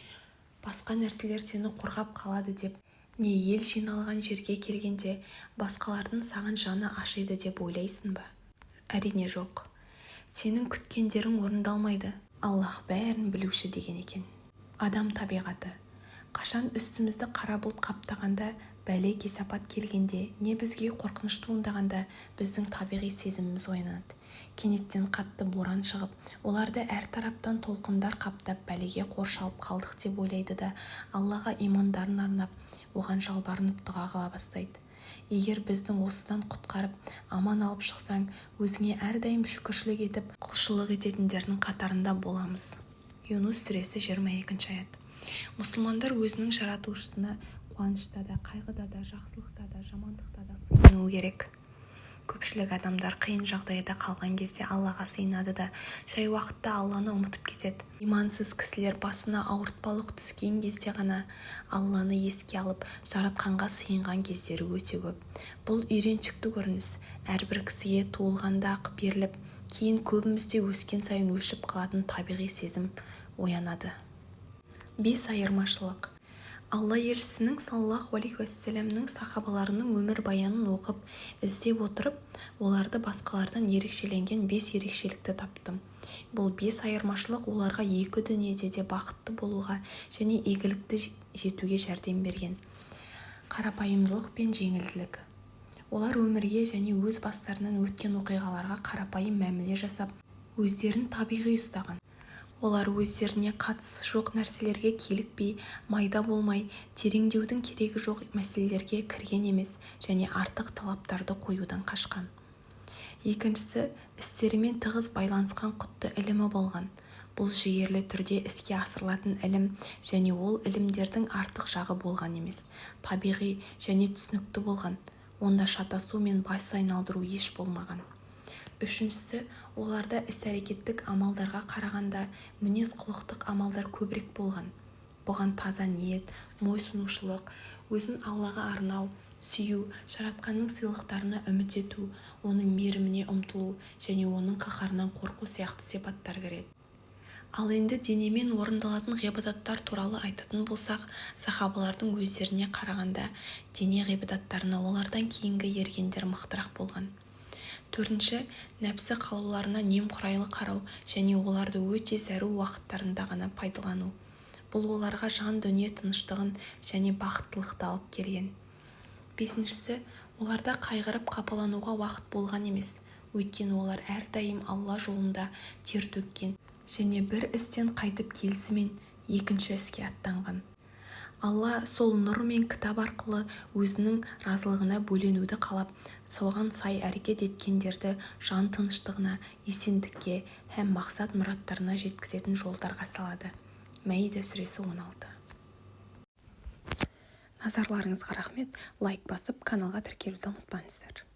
басқа нәрселер сені қорғап қалады деп, не ел жиналған жерге келгенде басқалардың саған жаны ашиды деп ойлайсың ба? Әрине жоқ. Сенің күткендерің орындалмайды. Аллаһ бәрін білуші деген екен. Адам табиғаты. Қашан үстімізді қара бұлт қаптағанда, бәле-кесапат келгенде, не бізге қорқыныш туындағанда біздің табиғи сезіміміз оянады. Кенеттен қатты боран шығып, оларды әр тараптан толқындар қаптап бәлеге қоршалып қалдық деп ойлайды да, Аллаға имандарын арнап, оған жалбарынып дұға қыла бастайды. Егер бізді осыдан құтқарып, аман алып шықсаң, өзіңе әрдайым шүкіршілік етіп, құлшылық ететіндердің қатарында боламыз. Юнус сүресі 22 аят. Мұсылмандар өзінің жаратушысына қуанышта да, қайғыда да, жақсылықта да, жамандықта да сыйынуы керек. Көпшілік адамдар қиын жағдайда қалған кезде Аллаға сыйынады да, жай уақытта Алланы ұмытып кетеді. Имансыз кісілер басына ауыртпалық түскен кезде ғана Алланы еске алып, Жаратқанға сыйынған кездері өте көп. Бұл үйреншікті көрініс. Әрбір кісіге туылғанда-ақ беріліп, кейін көбімізде өскен сайын өшіп қалатын табиғи сезім оянады. Бес айырмашылық. Алла елшісінің саллаллаху алейхи уассаламның сахабаларының өмірбаянын оқып, іздеп отырып, оларды басқалардан ерекшеленген бес ерекшелікті таптым. Бұл бес айырмашылық оларға екі дүниеде де бақытты болуға және игілікті жетуге жәрдем берген. Қарапайымдылық пен жеңілділік. Олар өмірге және өз бастарынан өткен оқиғаларға қарапайым мәміле жасап, өздерін табиғи ұстаған. Олар өздеріне қатысы жоқ нәрселерге килікпей, майда болмай, тереңдеудің керегі жоқ мәселелерге кірген емес және артық талаптарды қоюдан қашқан. Екіншісі, істерімен тығыз байланысқан құтты ілімі болған. Бұл жігерлі түрде іске асырылатын ілім және ол ілімдердің артық жағы болған емес, табиғи және түсінікті болған. Онда шатасу мен бас айналдыру еш болмаған. Үшіншісі, оларда іс-әрекеттік амалдарға қарағанда мінез-құлықтық амалдар көбірек болған. Бұған таза ниет, мойынсұнушылық, өзін Аллаға арнау, сүю, Жаратқанның сыйлықтарына үміт ету, оның мейіріміне ұмтылу және оның қаһарынан қорқу сияқты сипаттар кіреді. Ал енді денемен орындалатын ғибадаттар туралы айтатын болсақ, сахабалардың өздеріне қарағанда дене ғибадаттарына олардан кейінгі ергендер мықтырақ болған. Төртінші, нәпсі қалауларына немқұрайлы қарау және оларды өте зәру уақыттарында ғана пайдалану. Бұл оларға жан дүние тыныштығын және бақыттылықты алып келген. Бесіншісі, оларда қайғырып қапалануға уақыт болған емес, өйткені олар әрдайым Алла жолында тер төккен және бір істен қайтып келісімен екінші іске аттанған. Алла сол нұр мен кітап арқылы Өзінің разылығына бөленуді қалап, соған сай әрекет еткендерді жан тыныштығына, есендікке һәм мақсат-мұраттарына жеткізетін жолдарға салады. Мәида сүресі 16. Назарларыңызға рахмет! Лайк басып, каналға тіркелуді ұмытпаңыздар!